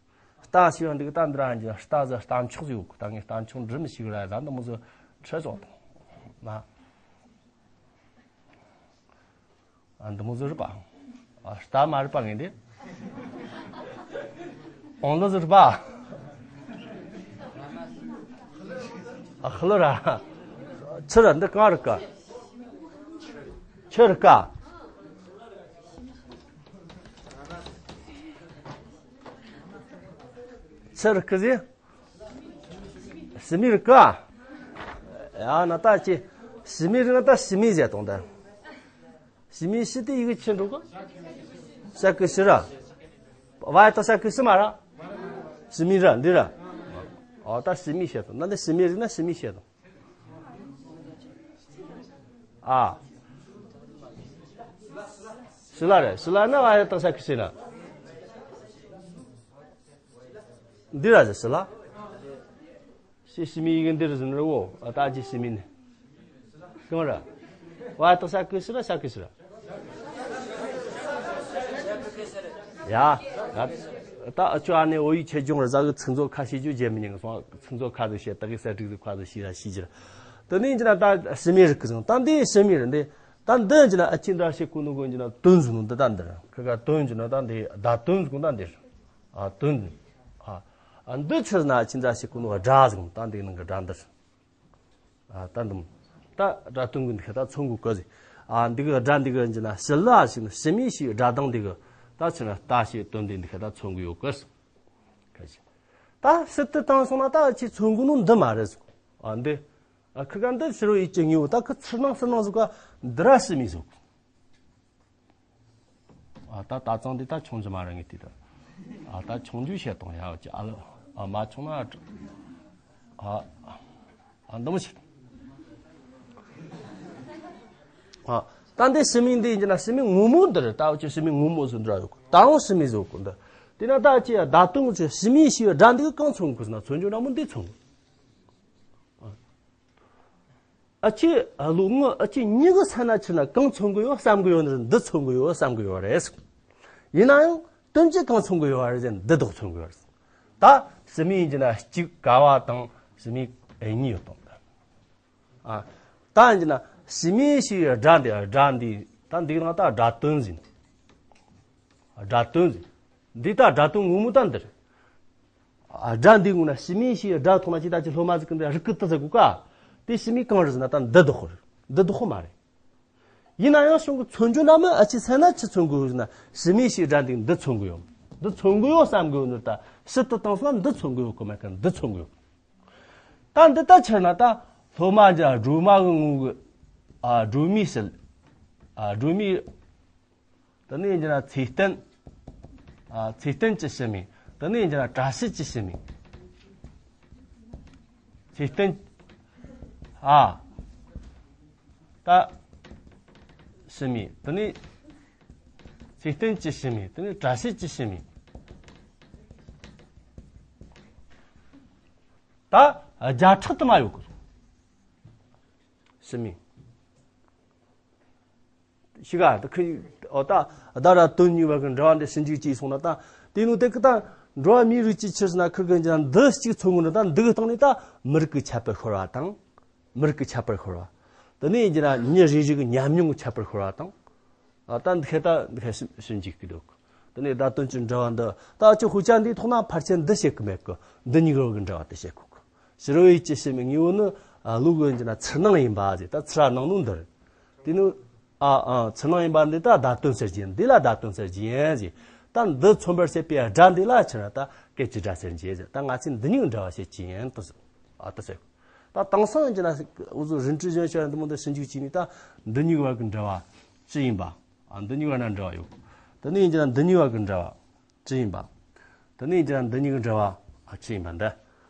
རྟ་ཞིག་འདི་གི་ད་འདི་ར་འདི་རྟ་ཟེར་རྟ་མཆོག་ཟེར་ཡོད་ད་ངས་རྟ་མཆོག་འབྲི་མི་ཤེས་གི་ར་ད་འདི་མོ་ཟེར་ཁྲི་ཅོག་དང་ན། ཨ་འདི་མོ་ཟེར་རེད་པ། ཨ་རྟ་མ་རེད་པ་ངས་འདི། ཨོང་ལོ་ཟེར་རེད་པ། ཨ་ཧ་ལོ་ར། ཆི་ར་འདི་གང་རེད་ཀ་ཆུ་རིག་ག་ཆུ་རིག་གི་ཟེ། ཞི་མི་རིག་ག་ཡ་ན་ད་ཅི། ཞི་མི་རིག་ན་ད་ཞི་མི་ཟེ་དང་ད། ཞི་མི་ཞི་དེ་ཡི་གེ་ཆེ་འགྲོ་ག་ཤ་ཀི་ཤི་ར། བ་ཡ་ཏ་ཤ་ཀི་ཤི་མ་ར། ཞི་མི་ར་འདི་ར། ཨོ་ད་ཞི་མི་ཤེས་དང་ན་འདི་ཞི་མི་རིག་ན་ཞི་མི་ཤེས་དང་། ཨ། ཤི་ལ་རེད། ཤི་ལ་ན་བ་ཡ་ཏ་ཤ་ཀི་ཤི་ན། འདི་ར་ཟེ་ཤི་ལ། ཤི་ཤི་མི་ཡི་གེ་འདི་ར་ཟེ་ན་ར་བོ། ཨ་ད་ཅི་ཤི་མི་ནི། གང་ར། བ་ཡ་ཏ་ཤ་ཀི་ཤི་ར་ཤ་ཀི་ཤི་ར། ཡ། ད་ཨ་ཅོ་ཨ་ནེ་འོ་ཡི་ཆེ་ཆུང་ར་ཟ་གི་ཚིག་མཛོད་ཁ་ཤས་ཅུ་རྗེ་མི་ཉན་གི་སོང་། ཚིག་མཛོད་ཁ་ཟིག་བཤད་ད་གི་གསལ་སྒྲིག་ཟིག་ཁ་ཟིག་ཤེས་ར་ཤེས་ཀྱི་ར། དེ་ནས་ཡིན་གྱི་ན་ད་ཞི་མི་རིག་གི་ཟེ་ད་འདི་ཞི་མི་རིག་འདི། ད་འདི་ཡིན་གྱི་ན་ཨ་ཅི་འདྲ་ཞིག་གོ་ནོ་གོ་ཡིན་གྱི་ན་དོན་ཟེ་ནོ་འདི་ད་འདི་ར། ཁི་ག་དོན་གྱི་ན་ད་འདི་བརྡ་དོན་ཟེ་གོ་ད་འདི་ར། ཨ་དོན། ཨ་ཨ་འདི་ཆི་ཟེ་ན་ཨ་ཅི་འདྲ་ཞིག་གོ་ནོ་སྒྲ་ཟེ་གོ་ད་འདི་ནང་གི་སྒྲ་འདི་ར། ཨ་ད་འདི་མོ། ད་སྒྲ་དོན་གི་འདི་ཁ་ད་མཚོན་གོ་གི་ཟེ། ཨ་འདི་གི་སྒྲ་འདི་གི་ཡིན་གྱི་ན་ཞི་ལ་ཞིག་ནི་ཞི་མི་ཞིག་སྒྲ་གདངས་འདི་གི། ད་ཆི་ན་ད་ཞིག་དོན་འདི་འདི་ཁ་ད་མཚོན་གི་ཡོད་གི་ཟེ། ཁ་ཅིག་ད་ཞི་དེ་བཏང་སོང་ན་ད་ཨ་ཅི་མཚོན་གོ་ནོ་འདི་མ་རེད་ཟེ། ཨ་འདི། ཨ་ཁི་ག་འདི་ཕྱི་རོལ་ཡུལ་གྱི་དངོས་པོ་ད་ཁི་ཚུར་སྣང་ཚུར་སྣང་ཟེ་ག་འདི་ར་ཞི་མི་ཟེ། ཨ་ད་ད་ཙང་འདི་ད་ཆུང་རྒྱུ་མ་རེད་ངས་དེ་ད། ཨ་ད་ཆུང་རྒྱུ་བཤད་དང་ཡ་ཅི་ཨ་ལ། ཨ་མ་ཆུང་ན་ཨ་ཨ་འདི་མོ་བཤད། ཨ་ད་འདི་ཞི་མི་འདི་ཡིན་གྱི་ན་ཞི་མི་ངོ་མ་འདི་རེད། ད་འུ་ཅི་ཞི་མི་ངོ་མ་ཟེ་འདྲ་ཡོད་གི་ད་རུང་ཞི་མི་ཟེ་གོ་འདི། དེ་ན་ད་ཅི་ཡ་བརྡ་དོན་ཅི་ཞི་མི་ཞི་བའི་སྒྲ་འདི་གི་གང་མཚོན་གི་ཟེ་ན་མཚོན་རྒྱུ་འདྲ་མོ་འདི་མཚོན་གི། ཨ་ཅི་ཨ་ལོ་ངོ་ཨ་ཅི་མྱི་གི་སེམས་ན་ཆི་ན་གང་མཚོན་གི་ཡོད་བསམ་གི་ཡོད་ནི་འདི་མཚོན་གི་ཡོད་བསམ་གི་ཡོད་རེད། ཡིན་ན་ཡང་དོན་གྱིས་གང་མཚོན་གི་ཡོད་རེད་ཟེར་ན་འདི་དག་མཚོན་གི་ཡོད་རེད། ད་ཞི་མི་ཡིན་གྱི་ན་གཅིག་ཀ་བ་དང་ཞི་མི་གཉིས་ཡོད་དང་། ཨ་ད་ཡིན་གྱི་ན་ཞི་མི་ཞི་བའི་སྒྲ་འདི་སྒྲ་འདི་ད་འདི་ནང་ད་སྒྲ་དོན་ཟེར། སྒྲ་དོན་ཟེར། འདི་ད་སྒྲ་དོན་ངོ་མ་ད་འདི་རེད། ཨ་སྒྲ་འདི་ངོ་ན་ཞི་མི་ཞི་བའི་སྒྲ་མཐོང་ན་ཅི་ད་ཅི་སློབ་མ་ཟིག་གི་འདི་རིག་གི་ཏི་ཟེ་གོ་ཀ་དེ་ཞི་མི་གང་རེད་ཟེར་ན་ད་འདི་དག་རེད། འདི་དག་མ་རེད། ཡིན་ན་ཡང་གཞུང་གི་མཚོན་རྒྱུ་ན་མི་ཨ་ཅི་སེམས་ན་ཆི་མཚོན་གི་ཡོད་ཟེར་ན་ཞི་མི་ཞི་བའི་སྒྲ་འདི་འདི་མཚོན་གི་ཡོད། འདི་མཚོན་གི་ཡོད་བསམ་གི་ཡོད་ནི་ད་ཕྱི་དུ་བཏང་སོང་ན་འདི་མཚོན་གི་ཡོད་གི་མེད་གི་འདི་མཚོན་གི་ཡོད། ད་འདི་ལྟ་ཕྱིར་ན་ད་སློབ་མ་འཇའ་སྒྲོལ་མ་གི་ངོ་གི་ཨ་སྒྲོལ་མའི་ཞི་ལ་ཨ་སྒྲོལ་མའི། དེ་ནས་ཡིན་གྱི་ན་ཚེ་བརྟན། ཨ་ཚེ་བརྟན་གྱི་ཞི་མི། དེ་ནས་ཡིན་གྱི་ན་བཀྲ་ཤིས་ཀྱི་ཞི་མི། ཚེ་བརྟན། ཨ་ད་ཞི་མི། དེ་ནས་ཚེ་བརྟན་གྱི་ཞི་མི། དེ་ནས་བཀྲ་ཤིས་ཀྱི་ཞི་མི། ད་བརྒྱ་ཕྲག་དུ་མ་ཡོད་གི་ཞི་མི། ཤི་ག་ད་ཁི་ཨོ་ད་ད་ར་དོན་གཉིས་བར་གྱི་འབྲེལ་བ་འདི་ཞིབ་འཇུག་བྱས་སོང་ན་ད་དེ་ནོ་དེ་གི་ད་འགྲོ་བ་མིའི་རིགས་ཀྱི་ཆི་ཟེར་ན་ཁིར་གི་འདི་གཅིག་མཚོན་གི་འདི་ད་འདི་གི་སྟེང་ནས་ད་མི་རིགས་ཀྱི་ཁྱད་པར་ཤོར་བ་དང་། མི་རིགས་ཀྱི་ཁྱད་པར་ཤོར་བ། དེ་ནས་ཡིན་གྱི་ན་མྱི་རེ་རེ་གི་ཉམས་མྱོང་གི་ཁྱད་པར་ཤོར་བ་དང་། ཨ་ད་འདི་ཁེ་ད་འདི་ཁེ་ཞིབ་ཞིབ་འཇུག་གི་འདུག་དེ་ནས་ད་དོན་གྱི་འབྲེལ་བ་འདི་ད་ཅི་དཔེ་ཆ་འདིའི་ཐོག་ན་ཕལ་ཆེར་འདི་བཤད་གི་མེད་གི་འདི་གཉིས་བར་གི་འབྲེལ་བ་དེ་བཤད་གོ་གི་ཕྱི་རོལ་ཡུལ་གྱི་ཞི་མི་དངོས་པོ་ནི་ཨ་ལུག་གི་ཡིན་གྱི་ན་ཚུར་སྣང་ཡིན་པ་ཟེར། ད་ཚུར་སྣང་ནོ་འདི་རེད། དེ་ནི་ཨ་ཨ་ཚུར་སྣང་ཡིན་པ་འདི་ད་བརྡ་དོན་གསལ་བྱེད་ཡིན། འདི་ལ་བརྡ་དོན་གསལ་བྱེད་ཡིན་ཟེར། ད་འདི་མཚོན་པར་བྱེད་པའི་སྒྲ་འདི་ལ་ཕྱིར་ན་ད་སྐད་ཀྱི་སྒྲ་གསལ་བྱེད་ཟེར། ད་ང་ཚོས་འདི་གཉིས་འབྲེལ་བ་བྱེད་ཀྱི་ཡིན་དུ་ཟེར། ཨ་དུ་ཟེར། ད་དེང་སང་ཡིན་གྱི་ན་འུ་ཚོ་རིན་ཀྲི་གཞོན་ཤོར་འདི་མོ་འདི་ཞིབ་འཇུག་བྱས་ནས་ད་འདི་གཉིས་བར་གི་འབྲེལ་བ་ཅི་ཡིན་པ། ཨ་འདི་གཉིས་བར་ན་འབྲེལ་བ་ཡོད། དེ་ནས་ཡིན་གྱི་ན་འདི་གཉིས་བར་གི་འབྲེལ་བ་ཅི་ཡིན་པ། དེ་ནས་ཡིན་གྱི་ན་འདི་གཉིས་གི་འབྲེལ་བ་ཨ་ཅི་ཡིན་པ་འདི།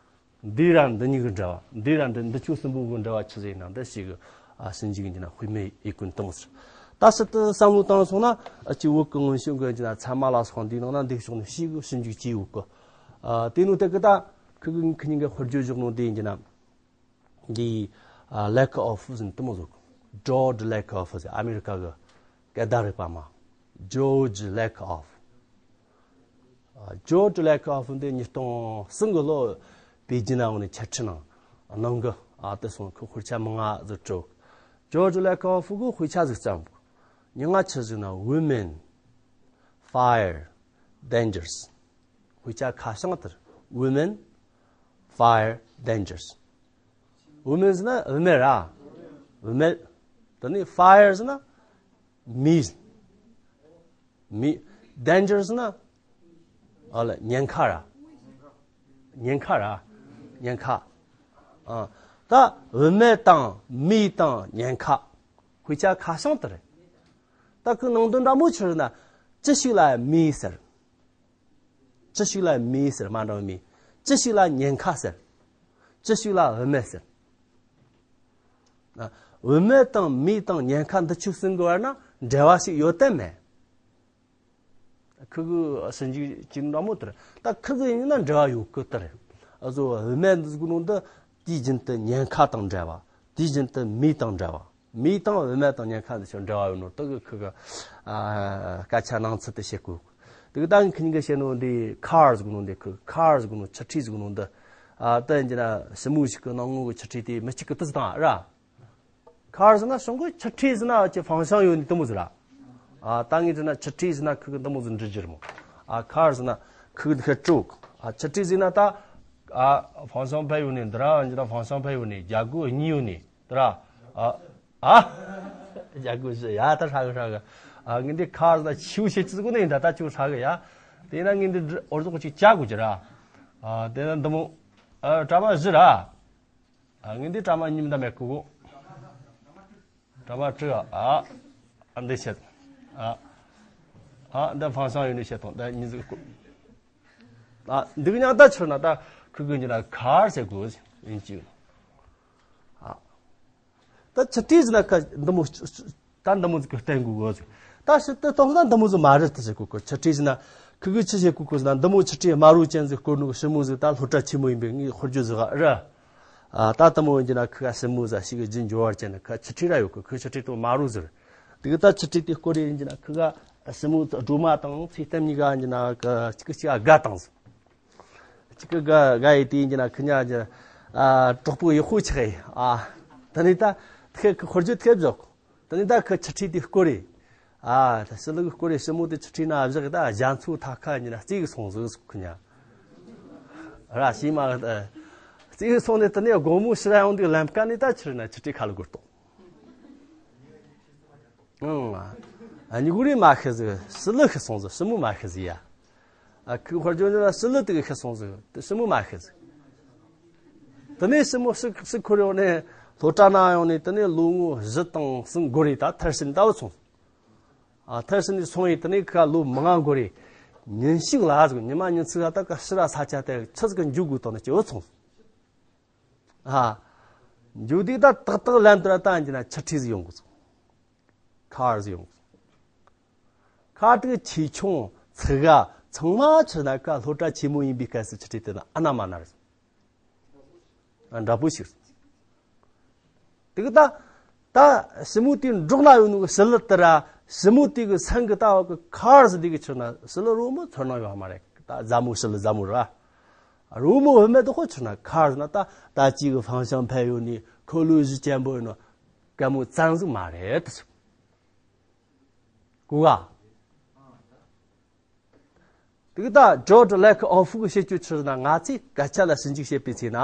འདི་ར་འདི་གཉིས་ཀྱི་འབྲེལ་བ། འདི་ར་འདི་འདི་ཆོ་གསུམ་པོ་གི་འབྲེལ་བ་ཆི་ཟིག་ཡིན་ན་འདི་ཞིག་གི་ཨ་ཞིབ་འཇུག་ཡིན་གྱི་ན་དཔེ་མེད་ཡིན་ཀུན་གཏོང་ཟེར། ད་ཕྱིར་དུ་བསམ་བློ་བཏང་སོང་ན་ཨ་ཅི་བོད་ཀྱི་སྔོན་བྱོན་གྱི་ཡིན་གྱི་ན་ཚད་མ་ལ་སོགས་འདིའི་ནང་ན་འདི་ཕྱོགས་ནས་ཞིག་གི་ཞིབ་འཇུག་བྱས་ཡོད་གི་ཨ་དེ་ནོ་དེ་གི་ད་ཁི་གི་ཁི་གཉིས་ཀ་དཔེར་བརྗོད་བཞག་ནོ་འདི་ཡིན་གྱི་ན། འདི་ཨ་ལེ་ཀོབ་ཟེར་དེ་མོ་ཟིག་ཇོརྗ་ལེ་ཀོབ་ཟེར། ཨ་མེ་རི་ཀ་གི་སྐད་བརྡ་རིག་པ་མ། ཇོརྗ་ལེ་ཀོབ། ཨ་ཇོརྗ་ལེ་ཀོབ་འདི་ཉིས་སྟོང་གསུམ་གི་ལོ་པེ་ཅིན་ན་འོ་ནས་འཆད་ཁྲིད་གནང་གནང་གི་ཨ་དེ་སོང་ཁོ་དཔེ་ཆ་མང་ང་ཟིག་བྲིས། ཇོརྗ་ལེ་ཀོབ་གི་དཔེ་ཆ་ཟིག་བརྩམས། མྱིང་ང་ཆི་ཟེར་ན་Women, Fire, Dangers། དཔེ་ཆ་ཁ་བྱང་དེར་Women, Fire, Dangers། Women ཟེར་ན་བུད་མེད་ར། བུད་མེད། དེ་ནས་fire ཟེར་ན་ མི། མི། danger ཟེར་ན། ཨ་ལ་ཉེན་ཁ་ར། ཉེན་ཁ་ར། ཉེན་ཁ། ཨ། ད་བུད་མེད་དང་མི་དང་ཉེན་ཁ། དཔེ་ཆ་ཁ་བྱང་དེ་རེད། ད་ཁོའི་ནང་དོན་འདྲ་མོ་ཆི་རེད་ན། ཅི་ཞིག་ལ་མི་ཟེར། ཅི་ཞིག་ལ་མི་ཟེར། མ་འདྲ་བའི་མི། ཅི་ཞིག་ལ་ཉེན་ཁ་ཟེར། ཅི་ཞིག་ལ་བུད་མེད་ཟེར། ཨ། བུད་མེད་དང་མི་དང་ཉེན་ཁ་འདི་ཆོ་གསུམ་གི་བར་ན་འབྲེལ་བ་ཞིག་ཡོད་དམ་མེད། ཁུ་གུ་ཞིབ་འཇུག་བྱེད་འདྲ་མོ་དེ་རེད། ད་ཁུ་གུ་ཡིན་ན་འབྲེལ་བ་ཡོད་གི་དེ་རེད། ཨ་ཟོ་བུད་མེད་འདི་ཟིག་ནང་དུ་དུས་རྒྱུན་དུ་ཉེན་ཁ་དང་འབྲེལ་བ། དུས་རྒྱུན་དུ་མི་དང་འབྲེལ་བ། མི་དང་བུད་མེད་དང་ཉེན་ཁ་འདི་ཆོ་འབྲེལ་བ་ཡོད་ནོ་དེ་གི་ཁུ་གུ། ཨ། སྐད་ཆ་ནང་ཚུལ་དེ་བཤད་དགོས། དེ་གི་ད་ངས་ཁི་གཉིས་ཀ་བཤད་ནོ་འདི་ཁར་ཟིག་ནོ་འདི་ཁུ་གུ་ཁར་ཟིག་ནོ་ཆུ་ཁྲིས་ཟིག་ནོ་འདི། ཨ། ད་ཡིན་གྱི་ན་ཞི་མོ་ཞིག་གི་ནང་ངོ་གི་ཆུ་ཁྲིས་དེ་མི་གཅིག་གི་དུས་དང་ར། ཁར་ཟེར་ན་བྱུང་གི་ཆུ་ཁྲིས་ཟེར་ན་ཅི་ཕང་ཤང་ཡོད་ནི་དེ་མོ་ཟིག་ར། ཨ། ད་ངས་ཟེར་ན་ཆུ་ཁྲིས་ཟེར་ན་ཁུ་གུ་དེ་མོ་ཟིག་འབྲི་རྒྱུ་རེད་མོ། ཨ། ཁར་ཟེར་ན་ཁུ་གུ་ཁ་དྲུག་ཨ། ཆུ་ཁྲིས་ཟེར་ན་ད། ཨ། ཕང་ཤང་ཕ་ཡོད་ནི་འདི་ར་འཇི་ད་ཕང་ཤང་ཕ་ཡོད་ནི་རྒྱ་སྒོ་གཉིས་ཡོད་ནི་འདི་ར། ཨ། ཨ། རྒྱ་སྒོ་བཞི་ཡ་ད་ཧྲ་གི་ཧྲ་གི། ཨ། ངས་འདི་ཁར་ཟེར་ན་ཆིའུ་བྱེད་ཅི་ཟིག་ནི་ཡིན་ད་ད་ཆིའུ་ཧྲ་གི་ཡ། དེ་ན་ངས་འདི་འོར་ཟོག་ཅིག་བྱ་དགོས་ཀྱི་ར། ཨ། དེ་ན་འདི་མོ། ཨ། གྲ་མ་བཞི་ར། ཨ། ངས་འདི་གྲ་མ་གཉིས་མི་འདའ་མེད་ཁུ་གུ། གྲ་མ་དྲུག་ཨ། ཨ། འདི་བྱེད། ཨ། ཨ། འདི་ཕང་ཤང་ཡོད་ནི་བྱེད་དང་འདི་གཉིས་ཟིག་ཁུ། ཨ། འདི་གི་ཉག་ད་ཆི་རེད་ན་ད་ཁུ་གུ་གཉིས་ལ་ཁར་ཟེར་དགོས་ཡིན་གཅིག་ཨ། ད་ཆུ་ཁྲིས་ཟེར་ན་ཁ་འདི་མོ། ད་འདི་མོ་ཟིག་གི་བསྟན་དགོས་གོ་ཟིག་ད་ཕྱི་དེ་གཏོང་ན་འདི་མོ་ཟིག་མ་རེད་དེ་ཟེར་གོ་གོ་ཆུ་ཁྲིས་ཟེར་ན། ཁུ་གུ་ཆི་བྱེད་གོ་གོ་ཟེར་ན་འདི་མོ་ཆུ་ཁྲིས་དམར་རོ་ཅན་ཟིག་བསྐོར་ནོ་ཞི་མོ་ཟིག་ད་སློབ་གྲྭ་ཆེན་མོ་ཡིན་པའི་ངའི་དཔེར་བརྗོད་ཟིག་ར། ཨ། ད་དེ་མོ་ཡིན་གྱི་ན་ཁུ་གུ་ཞི་མོ་ཟིག་ཞིག་གི་རྒྱུན་འབྱོར་བར་བྱས་ན་ཁུ་ཆུ་ཁྲིས་ར་ཡོད་གི་ཁུ་ཆུ་ཁྲིས་དེ་དམར་རོ་ཟིག་རེད། དེ་གི་ད་ཆུ་ཁྲིས་དེ་བསྐོར་རེ་ཡིན་གྱི་ན་ཁུ་གུ་ཞི་མོ་སྒྲོལ་མ་དང་ཚེ་བརྟན་གཉིས་ཀ་ཡིན་གྱི་ན་ཁུ་གཅིག་གཅིག་དགའ་དང་ཟིག་གཅིག་གི་དགའ་དགའ་ཡི་དེ་ཡིན་གྱི་ན་ཁི་ཉ་ཀྱི། ཨ། གྲོགས་པོ་ཡག་པོ་ཆགས་ཡི། ཨ། ད་ནི་ད་ཁི་ཁི་དཔེར་བརྗོད་ཐེབས་བཞག་ད་ནི་ད་ཁི་ཆུ་ཁྲིས་དེ་བསྐོར་རེ། ཨ། ད་ཞི་ལུ་གི་བསྐོར་རེ་ཞི་མོ་དེ་ཆུ་ཁྲིས་ན་བཞག་ད་རྒྱ་མཚོ་ཐ་ཁ་ཉི་ན་རྩེ་གི་སོང་ཟིག་ཁི་ཉ། ར་ཤི་མ་རྩེ་གི་སོང་ནས་ད་ནི་དགོང་མོ་ཕྱི་ར་ཡོང་དུས་ལམ་ཀ་ནས་ད་ཆུ་རེ་ན་ཆུ་ཁྲིས་ཁ་ལ་སྒོར་ཏོ། ཨང་། ཨ། ཉི་གུ་རེ་མ་ཤི་ཟིག་ཞི་ལུ་ཤི་སོང་ཟིག་ཞི་མོ་མ་ཤི་ཟིག་ཡ། ཨ། ཁུ་དཔེར་བརྗོད་ན་ཞི་ལུ་དེ་གི་ཤི་སོང་ཟིག་དེ་ཞི་མོ་མ་ཤི་ཟིག་དེ་ནས་ཞི་མོ་ཤི་ཤི་འཁོར་ཡོང་ནས་སློབ་གྲྭ་ན་ཡོང་ནས་དེ་ནས་ལོ་ངོ་བཞི་དང་གསུམ་འགོར་རེ་ད་མཐར་ཕྱིན་ད་བུད་སོང་། ཨ། མཐར་ཕྱིན་ནས་སོང་ཡི་དེ་ནས་ཁ་ལོ་མང་ང་འགོར་རེ། ཉིན་ཞིག་ལ་ཟིག་ཉི་མ་ཉིན་ཚིག་ལ་ད་ཀ་ཕྱི་ར་ས་ཆ་དེ་ཆི་ཟིག་གི་འཇུག་དགོས་དང་ནས་ཀྱི་བུད་སོང་། ཨ། འཇུག་དུས་ད་ཏག་ཏག་ལམ་དུ་ར་ད་ཡིན་གྱི་ན་ཆུ་ཁྲིས་ཟིག་ཡོང་གི་སོང་། ཁར་ཟིག་ཡོང་གི་སོང་། ཁར་དེ་གི་ཆེ་ཆུང་ཚིག་ག་ཚང་མ་ཆི་ན་ཀ་སློབ་གྲྭ་ཆེན་མོ་ཡིན་པའི་སྐབས་སུ་ཆུ་ཁྲིས་དེ་ན་ཨ་ན་མ་ན་རེད། ཨ། འདྲ་པོ་ཞིག་རེད། དེ་གི་ད་ད་ཞི་མོ་དེ་འབྲོག་ན་ཡོད་ནོ་གི་ཞི་ལུ་དེ་ར་ཞི་མོ་དེ་གི་སེམས་གི་ལྟ་བ་གི་ཁར་ཟིག་དེ་གི་ཆི་ན་ཞི་ལུ་རོ་མོ་ཚོར་སྣང་ཡོད་མ་རེད། ད་ཟ་མོ་ཞི་ལུ་ཟ་མོ་ར། རོ་མོ་བུད་མེད་དེ་ཁོ་ཆི་ན་ཁར་ཟིག་ན་ད་ད་ཅིག་གི་ཕང་ཤང་ཕ་ཡོད་ནི་ཁོ་ལོ་གཞི་ཅན་པོ་ཡོད་ནོ་ཀ་མོ་ཙང་ཟིག་མ་རེད། གོ་ག་དེ་གི་ད་George Lakoff གི་བཤད་རྒྱུ་ཆི་ཟེར་ན་ང་ཚོས་སྐད་ཆ་ལ་ཞིབ་འཇུག་བྱེད་པའི་ཚེ་ན།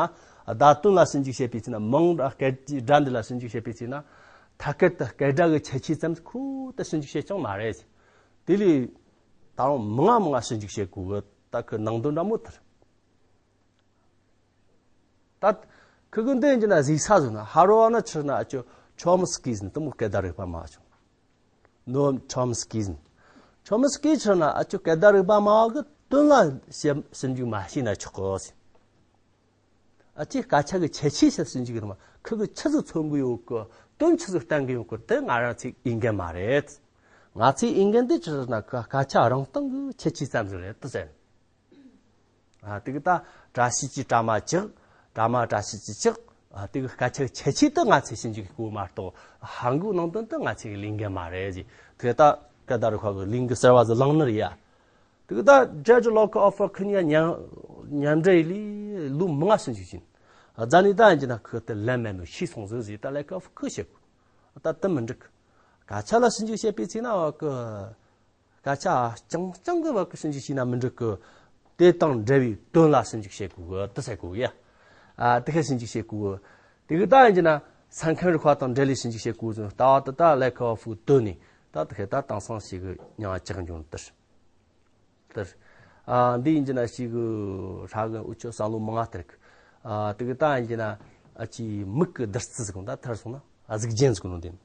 བརྡ་དོན་ལ་ཞིབ་འཇུག་བྱེད་པའི་ཚེ་ན་མིང་སྐད་སྒྲ་འདི་ལ་ཞིབ་འཇུག་བྱེད་པའི་ཚེ་ན། ཐད་ཀར་དུ་སྐད་སྒྲ་གི་ཁྱད་ཆོས་ཙམ་ཁོ་ད་ཞིབ་འཇུག་བྱེད་ཀྱང་མ་རེད། དེ་ལས་ད་རུང་མང་ང་མང་ང་ཞིབ་འཇུག་བྱེད་དགོས་གི་ད་ཁོའི་ནང་དོན་འདྲ་མོ་དེ་རེད། ད་ཁི་གི་འདི་ཡིན་གྱི་ན་གཟིགས་ས་ཟིག་ན་ཧ་རོ་བ་ན་ཆི་ན་ཨ་ཅོ་ཆོམ་སི་ཀི་ཟིན་དེ་མོ་སྐད་བརྡ་རིག་པ་མ་བྱུང་། ནོམ་ཆོམ་སི་ཀི་ཟིན། ཆོམ་སི་ཀི་ཆི་ན་ཨ་ཅོ་སྐད་བརྡ་རིག་པ་མ་གི་དོན་ལ་ཞིབ་ཞིབ་འཇུག་མ་བྱས་ན་ཆོག་གི་ཟིན། ཨ་ཅེ་སྐད་ཆ་གི་ཁྱད་ཆོས་ཞིབ་ཞིབ་འཇུག་གི་རེད་མ་ཁི་གི་ཆི་ཟིག་མཚོན་གི་ཡོད་གི་དོན་ཆི་ཟིག་བསྟན་གི་ཡོད་གི་དེ་ང་རང་ཚོའི་འོས་འགན་མ་རེད། ང་ཚོའི་འོས་འགན་དེ་ཆི་ཟེར་ན་སྐད་ཆ་རང་སྟེང་གི་ཁྱད་ཆོས་ཙམ་ཟིག་རེད་དེ་ཟེར། ཨ། དེ་གི་ད་བཀྲ་ཤིས་ཀྱི་གྲ་མ་ཅིག་གྲ་མ་བཀྲ་ཤིས་ཀྱི་ཅིག་ཨ། དེ་གི་སྐད་ཆ་ཁྱད་ཆོས་དེ་ང་ཚོས་ཞིབ་འཇུག་གི་དགོས་མ་གཏོགས་ཧང་གོའི་ནང་དོན་དེ་ང་ཚོས་ལས་འགན་མ་རེད་ཟེར། དེ་ད་སྐད་བརྡ་རིག་པ་གི་ལས་འགུལ་གསར་བ་ཟིག་བསླངས་ནི་རེད་ཡ། དེ་གི་ད་George Lakoff ཁི་གཉིས་མཉམ་མཉམ་འབྲེལ་ལས་ལོ་མང་ང་ཞིབ་འཇུག་བྱས། ཨ། རྫ་ནི་ད་ཡིན་གྱི་ན་ཁི་དེ་ལན་མེད་ནོ་ཤི་སོང་ཟིག་ཟེར། ད་Lakoff ཁི་བཤད་གོ་ད་དེ་མི་འགྲིག་སྐད་ཆ་ལ་ཞིབ་འཇུག་བྱེད་པའི་ཚེ་ན་བ་གི་སྐད་ཆ་རྐྱང་རྐྱང་གི་བ་གི་ཞིབ་འཇུག་བྱས་ན་མི་འགྲིག་གི་དེ་དང་འབྲེལ་བའི་དོན་ལ་ཞིབ་འཇུག་བྱེད་དགོས་གི་དེ་ཟེར་གོ་ཡ། ཨ། དེ་ག་ཞིབ་འཇུག་བྱེད་དགོས་གི་དེ་གི་ད་ཡིན་གྱི་ན་ས་ཁམས་རིག་པ་དང་འབྲེལ་ལས་ཞིབ་འཇུག་བྱེད་དགོས་ཟེར། ལྟ་བ་དེ་ད་Lakoff གི་དོན་ནི་ ད་དེ་ཁེ་ད་དེང་སང་ཞིག་གི་མྱང་ཆག་འབྱུང་དུར་དུར། ཨ་འདི་ཡིན་གྱི་ན་ཞིག་གི་ཧྲ་གི་འུ་ཆོ་བསམ་བློ་མང་ང་སྟེར་གི། ཨ་དེ་གི་ད་ཡིན་གྱི་ན་ཨ་ཅི་མིག་གི་བདུད་རྩི་ཟིག་ད་ཐར་སོང་ན་ཨ་གཟུགས་ཅན་ཟིག་ནོ་དེ།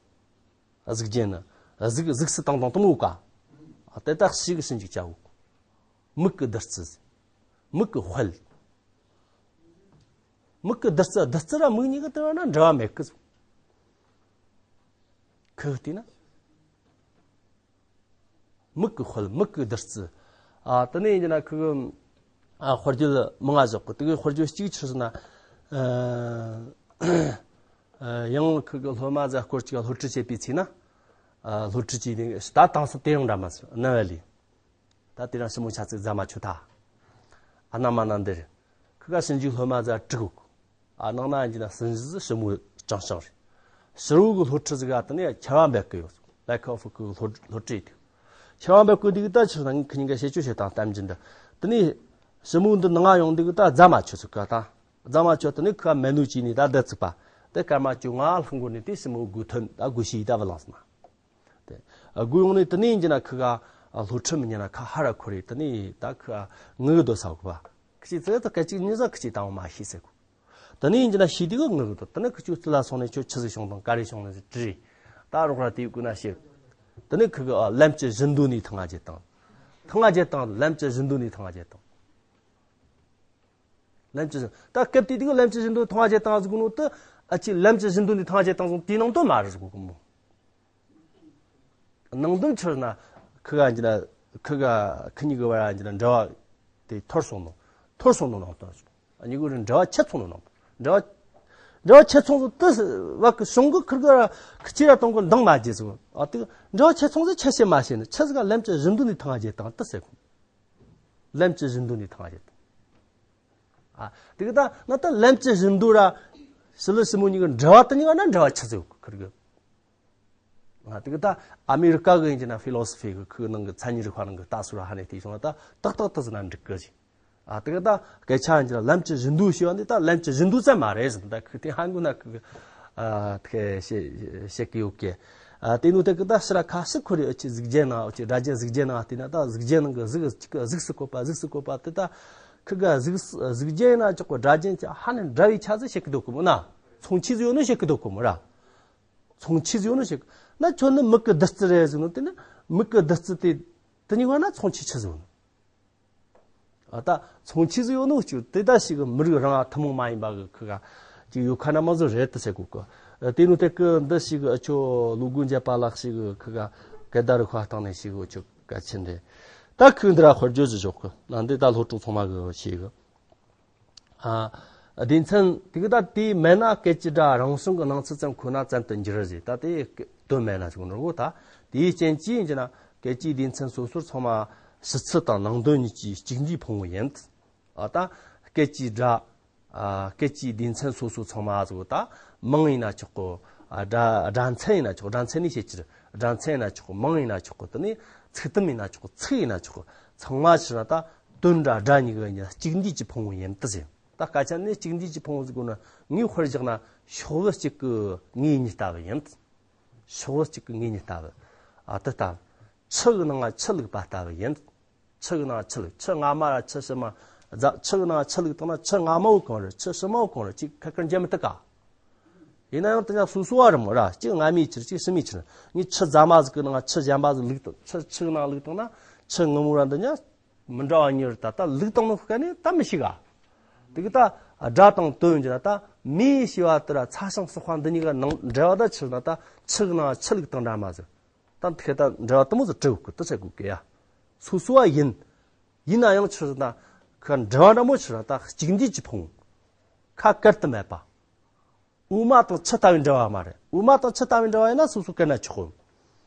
ཨ་གཟུགས་ཅན་ནི་ཨ་གཟུགས་གཟུགས་སུ་དང་དང་དང་འོ་ཀ། ཨ་དེ་ད་ཞིག་གི་ཕྱིན་ཅིག་བྱའོ། མིག་གི་བདུད་རྩི། མིག་གི་དཔལ། མིག་གི་བདུད་རྩི་བདུད་རྩི་ར་མིག་གཉིས་ཀྱི་དེ་བ་ན་འབྲེལ་བ་མེད་གི། ཁུ་བལྟས་ན། མིག་གི་དཔལ་མིག་གི་བདུད་རྩི། ཨ་དེ་ནས་ཡིན་ན་ཁུ་གི་ཨ་དཔེར་བརྗོད་མང་ང་བཞག་གི། དེ་གི་དཔེར་བརྗོད་གཅིག་ཆི་ཟེར་ན། ཨ་ཡང་ཁུ་གི་སློབ་མ་ཟ་སྐོར་གཅིག་སློབ་ཁྲིད་བྱེད་པའི་ཚེ་ན། ཨ་སློབ་ཁྲིད་བྱས་ཏེ་ད་དང་སང་དེ་ཡང་འདྲ་མ་ཟེར་རྣ་བ་ལས། ད་དེ་རིང་ཞི་མོ་ཆ་ཚིག་རྫ་མ་ཆོད་ཐལ། ཨ་ན་མ་ན་འདིར། ཁི་ག་ཞིབ་འཇུག་སློབ་མ་ཟ་དྲུག་གོ། ཨ་ནང་ན་ཡིན་གྱི་ན་སྲིད་གཞི་ཞི་མོ་རྐྱང་རྐྱང་རེད། ཕྱི་རོལ་གི་སློབ་ཁྲིད་ཟིག་ག་དེ་ནས་ཁྱད་པར་འབེབས་གི་ཡོད། བེ་ཁོ་ཧྥི་གི་སློབ་སློབ་ཁྲིད་དེ། ཁྱད་པར་འབེབས་གི་འདི་གི་ད་ཆི་ན་ཁི་གཉིས་ཀ་བྱེད་སྤྱོད་བྱེད་སྟངས་གཏམ་རྒྱུད་འདི། དེ་ནས་ཞི་མོ་འདི་ནང་ཡོང་འདི་གི་ད་རྫ་མ་ཆོད་ཚུགས་ག་ད། རྫ་མ་ཆོད་དེ་ནས་ཁི་ག་མེ་ནུ་ཅི་ནས་ད་བསྡད་ཚུགས་པ། དེ་སྐར་མ་བཅོ་ལྔ་ལྷག་འགོར་ནས་དེ་ཞི་མོ་དགུ་ཐོན་ད་དགུ་ཤེས་ད་བུད་ལངས་སོང་ན། དེ། སྒོ་ཡོང་ནས་དེ་ནས་ཡིན་གྱི་ན་ཁི་ག་སློབ་ཁྲིད་མི་ཉན་ན་ཁ་ཧ་ར་ཁོ་རེ་དེ་ནས་ད་ཁི་ག་ངུ་གི་སྡོད་ས་གོ་བ། ཁི་ཅི་ཙི་ད་སྐད་ཅིག་གཉིས་ཟ་ཁི་ཅི་དང་མ་ཤེས་ཟེར་གོ། དེ་ནས་ཡིན་གྱི་ན་ཤེས་དུས་གི་ངུ་གི་སྡོད། དེ་ནས་ཁི་ཅུ་ཙི་ལ་སོང་ནས་ཁྱོད་ཆི་ཟིག་བྱུང་དང་ག་རེ་བྱུང་ནས་ཟིག་དྲིས། ད་རོགས་ར་དེའི་སྐུ་ན་ཤེས། དེ་ནས་ཁི་གི་ལམ་གྱི་བཞི་མདོ་ནས་ཐང་ང་བརྒྱད་དང་། ཐང་ང་བརྒྱད་དང་ལམ་གྱི་བཞི་མདོ་ནས་ཐང་ང་བརྒྱད་དང་། ལམ་གྱི་བཞི། ད་སྐབས་དེ་དུས་ལམ་གྱི་བཞི་མདོ་ཐང་ང་བརྒྱད་དང་ཟེར་གོ་ནོ་དེ། ཨ་ཅི་ལམ་གྱི་བཞི་མདོ་ནས་ཐང་ང་བརྒྱད་དང་ཟེར་དེའི་ནང་དོན་མ་རེད་ཟེར་གོ་གི་མོ། ནང་དོན་ཆི་ན་ཁི་ག་ཡིན་གྱི་ན་ཁི་ག་ཁི་གཉིས་ཀྱི་བར་ཡིན་གྱི་ན་འབྲེལ་བ་དེ་འཐོར་སོང་ནོ། འཐོར་སོང་ནོ་ནང་དོན་ཟེར། ཨ་གཉིས་ཀྱི་འབྲེལ་བ་ཆད་སོང་ནོ་ནང་དོན། འབྲེལ་བ་འབྲེལ་བ་ཆད་སོང་ཟེར་དེ་བ་གི་བྱུང་གི་ཁིར་གི་ར་ཁི་ཅི་ར་གཏོང་གི་འདང་མ་བརྗེད་ཟེར། ཨ་དེ་འབྲེལ་བ་ཆད་སོང་ཟེར་ཆད་བྱེད་མ་བྱེད་ནི་ཆི་ཟིག་ག་ལམ་གྱི་བཞི་མདོ་ནས་ཐང་ང་བརྒྱད་དང་དེ་ཟེར་གོ། ལམ་གྱི་བཞི་མདོ་ནས་ཐང་ང་བརྒྱད་དང་། ཨ། དེ་གི་ད་ན་ད་ལམ་གྱི་བཞི་མདོ་ར། ཞི་ལུ་ཞི་མོ་གཉིས་ཀྱི་འབྲེལ་བ་དེ་གཉིས་ཀ་ན་འབྲེལ་བ་ཆི་ཟིག་ཡོད་གི་ཁིར་གི། ཨ། དེ་གི་ད་ཨ་མེ་རི་ཀ་གི་ཡིན་གྱི་ན་ཕི་ལོ་སོ་ཕི་གི་ཁུ་ནང་གི་མཚན་ཉིད་རིག་པ་ནང་གི་ལྟ་ཚུལ་ར་ཧ་ནས་དེ་སོང་ན་ད་ཏག་ཏག་ཏག་ཟེར་ན་འགྲིག་གི་ཟིག་ཨ། དེ་གི་ད་སྐད་ཆ་ཡིན་གྱི་ན་ལམ་གྱི་བཞི་མདོ་ཞེས་པ་འདི་ད་ལམ་གྱི་བཞི་མདོ་ཙམ་མ་རེད་ཟེར། ད་ཁུ་དེ་ཧ་གོ་ན་ཁུ་གི། ཨ། དེ་གི་བཤད་བཤད་གི་ཡོད་གི། ཨ། དེ་ནོ་དེ་གི་ད་ཕྱི་ར་ཁ་ཤི་ཁོ་རེ་ཨ་ཅི་གཟུགས་ཅན་ན་ཨ་ཅི་སྒྲ་གཅན་གཟུགས་ཅན་ན་བལྟས་ན་ད་གཟུགས་ཅན་ནང་གི་གཟུགས་གཅིག་གི་གཟུགས་སུ་བཀོད་པ་གཟུགས་སུ་བཀོད་པ་དེ་ད་ཁི་ག་གཟུགས་གཟུགས་ཅན་ན་ཅོག་གི་སྒྲ་གཅན་གྱི་ཧ་ནས་འདྲ་བའི་ཆ་ཟིག་བཤད་གི་འདུག་གི་མོ་ན། མཚུངས་ཆོས་ཟིག་ཡོད་ནོ་བཤད་གི་འདུག་གི་མོ་ར། མཚུངས་ཆོས་ཟིག་ཡོད་ནོ་བཤད་གི་ན་ཁྱོད་ནི་མིག་གི་བདུད་རྩི་རེད་ཟེར་ནོ་དེ་ནི་མིག་གི་བདུད་རྩི་དེ་དེ་གཉིས་ཀ་ན་མཚུངས་ཆོས་ཆི་ཟིག་ཡོད་ནོ། ཨ། ད་མཚུངས་ཆོས་ཟིག་ཡོད་ནོ་ཅིག་དེ་ད་ཞིག་གི་མི་རིགས་རང་ཐུན་མོང་མ་ཡིན་པ་གི་ཁི་ག་ཅིག་ཡོད་ཁ་ན་མ་ཟིག་རེད་དུ་ཟེར་གོ་གི། དེ་ནོ་དེ་གི་འདི་ཞིག་གི་ཨ་ཅོ་ལུ་གུ་འཇད་པ་ལགས་ཞིག་གི་ཁི་ག་སྐད་བརྡ་རིག་པ་སྟེང་ནས་ཞིག་གི་ཨ་ཅོ་གལ་ཆེན་རེད། ད་ཁི་འདི་ར་དཔེར་བརྗོད་ཟིག་ཞོག་གི་ན་འདི་ད་སློབ་ཕྲུག་ཚང་མ་གི་ཞིག་གི། ཨ། སྡེ་ཚན་དེ་གི་ད་དེ་མེད་ན་སྐད་ཀྱི་སྒྲ་རང་བྱུང་གི་སྣང་ཚུལ་ཙམ་ཁོ་ན་ཙམ་དུ་འགྱུར་ཟེར། ད་དེ་དོན་མེད་ན་ཟེར་གོ་ནོ་ད། དེའི་རྐྱེན་གྱིས་ཡིན་གྱི་ན་སྐད་ཀྱི་སྡེ་ཚན་སོ་སོར་ཚང་མ་ཕྱི་ཚུལ་དང་ནང་དོན་གཉིས་ཀྱི་གཅིག་འདུས་ཕུང་པོ་ཡིན། ཨ། ད་སྐད་ཀྱི་སྒྲ། ཨ། སྐད་ཀྱི་སྡེ་ཚན་སོ་སོ་ཚང་མ་ཟེར་གོ་ད། མིང་ཡིན་ན་ཆོག་གོ། ཨ། སྒྲ་སྒྲ་མཚན་ཡིན་ན་ཆོག་སྒྲ་མཚན་ནི་བཤད་ཀྱི་རེད། སྒྲ་མཚན་ཡིན་ན་ཆོག་གོ། མིང་ཡིན་ན་ཆོག་གོ། དེ་ནས་ཚིག་དུམ་ཡིན་ན་ཆོག་གོ། ཚིག་ཡིན་ན་ཆོག་གོ། ཚང་མ་ཕྱིར་ན་ད་དོན་ར་སྒྲ་གཉིས་ཀ་ཡིན་ན་གཅིག་འདུས་ཀྱི་ཕུང་པོ་ཡིན་དུ་ཟེར། ད་སྐད་ཆ་ནི་གཅིག་འདུས་ཀྱི་ཕུང་པོ་ཟེར་གོ་ན་ངས་དཔེར་བཞག་ན་ཤོག་བུ་གཅིག་གི་ངོས་གཉིས་ལྟ་བུ་ཡིན། ཤོག་བུ་གཅིག་གི་ངོས་གཉིས་ལྟ་བུ། ཨ། དེ་ལྟ་བུ། ཆུ་གི་ནང་ང་ཆུ་བླུགས་པ་ལྟ་བུ་ཡིན། ཆུ་གི་ནང་ཆུ་བླུགས། ཆུ་སྔ་མ་ར་ཆུ་ཕྱི་མ། རྫ་ཆུ་གི་ནང་ཆུ་བླུགས་བཏང་ན་ཆུ་སྔ་མ་བོ་གང་རེད། ཆུ་ཕྱི་མ་བོ་གང་རེད། ཅིག་ཁ་ཁར་འཇལ་མི་ཐུབ་ག། ཡིན་ན་ཡང་དེ་ཡང་སོ་སོ་བ་རེད་མོ་ར། གཅིག་སྔ་མའི་ཆུ་རེད། གཅིག་ཕྱི་མའི་ཆུ་རེད། ངས་ཆུ་རྫ་མ་ཟིག་གི་ནང་ཆུ་གཞན་པ་ཟིག་བླུགས་བཏང་། ཆུ་ཆུ་གི་ནང་བླུགས་བཏང་ན་ཆུ་སྔ་མོ་ར་འདི་ཉ་མི་འདྲ་བ་གཉིས་རེད། ད་ད་བླུགས་བཏང་ནོ་ཁ་ནས་ད་མི་ཤེས་ག། དེ་གི་ད་སྒྲ་དང་དོན་གྱི་ན་ད་མེ་ཞེས་པ་དེ་ར་ཚ་ཞང་སོགས་པ་འདི་གཉིས་ཀ་ནང་འབྲེལ་བ་ད་ཆི་ན་ད་ཆུ་གི་ནང་ཆུ་བླུགས་བཏང་འདྲ་མ་ཟིག་ད་དེ་ད་འབྲེལ་བ་དེ་མོ་ཟིག་བྲི་དགོས་གི། དེ་ཟེར་དགོས་གི་ཡ། སོ་སོ་བ་ཡིན། ཡིན་ན་ཡང་ཆི་ན་ཁ་འབྲེལ་བ་འདྲ་མོ་ཆི་ན་ད་གཅིག་འདུས་ཀྱི་ཕུང་། ཁ་བཀར་དུ་མེད་པ། དབུ་མ་དང་ཆུ་ལྟ་བུའི་འབྲེལ་བ་མ་རེད། དབུ་མ་དང་ཆུ་ལྟ་བུའི་འབྲེལ་བ་ཡིན་ན་སོ་སོ་བཀར་ན་ཆོག་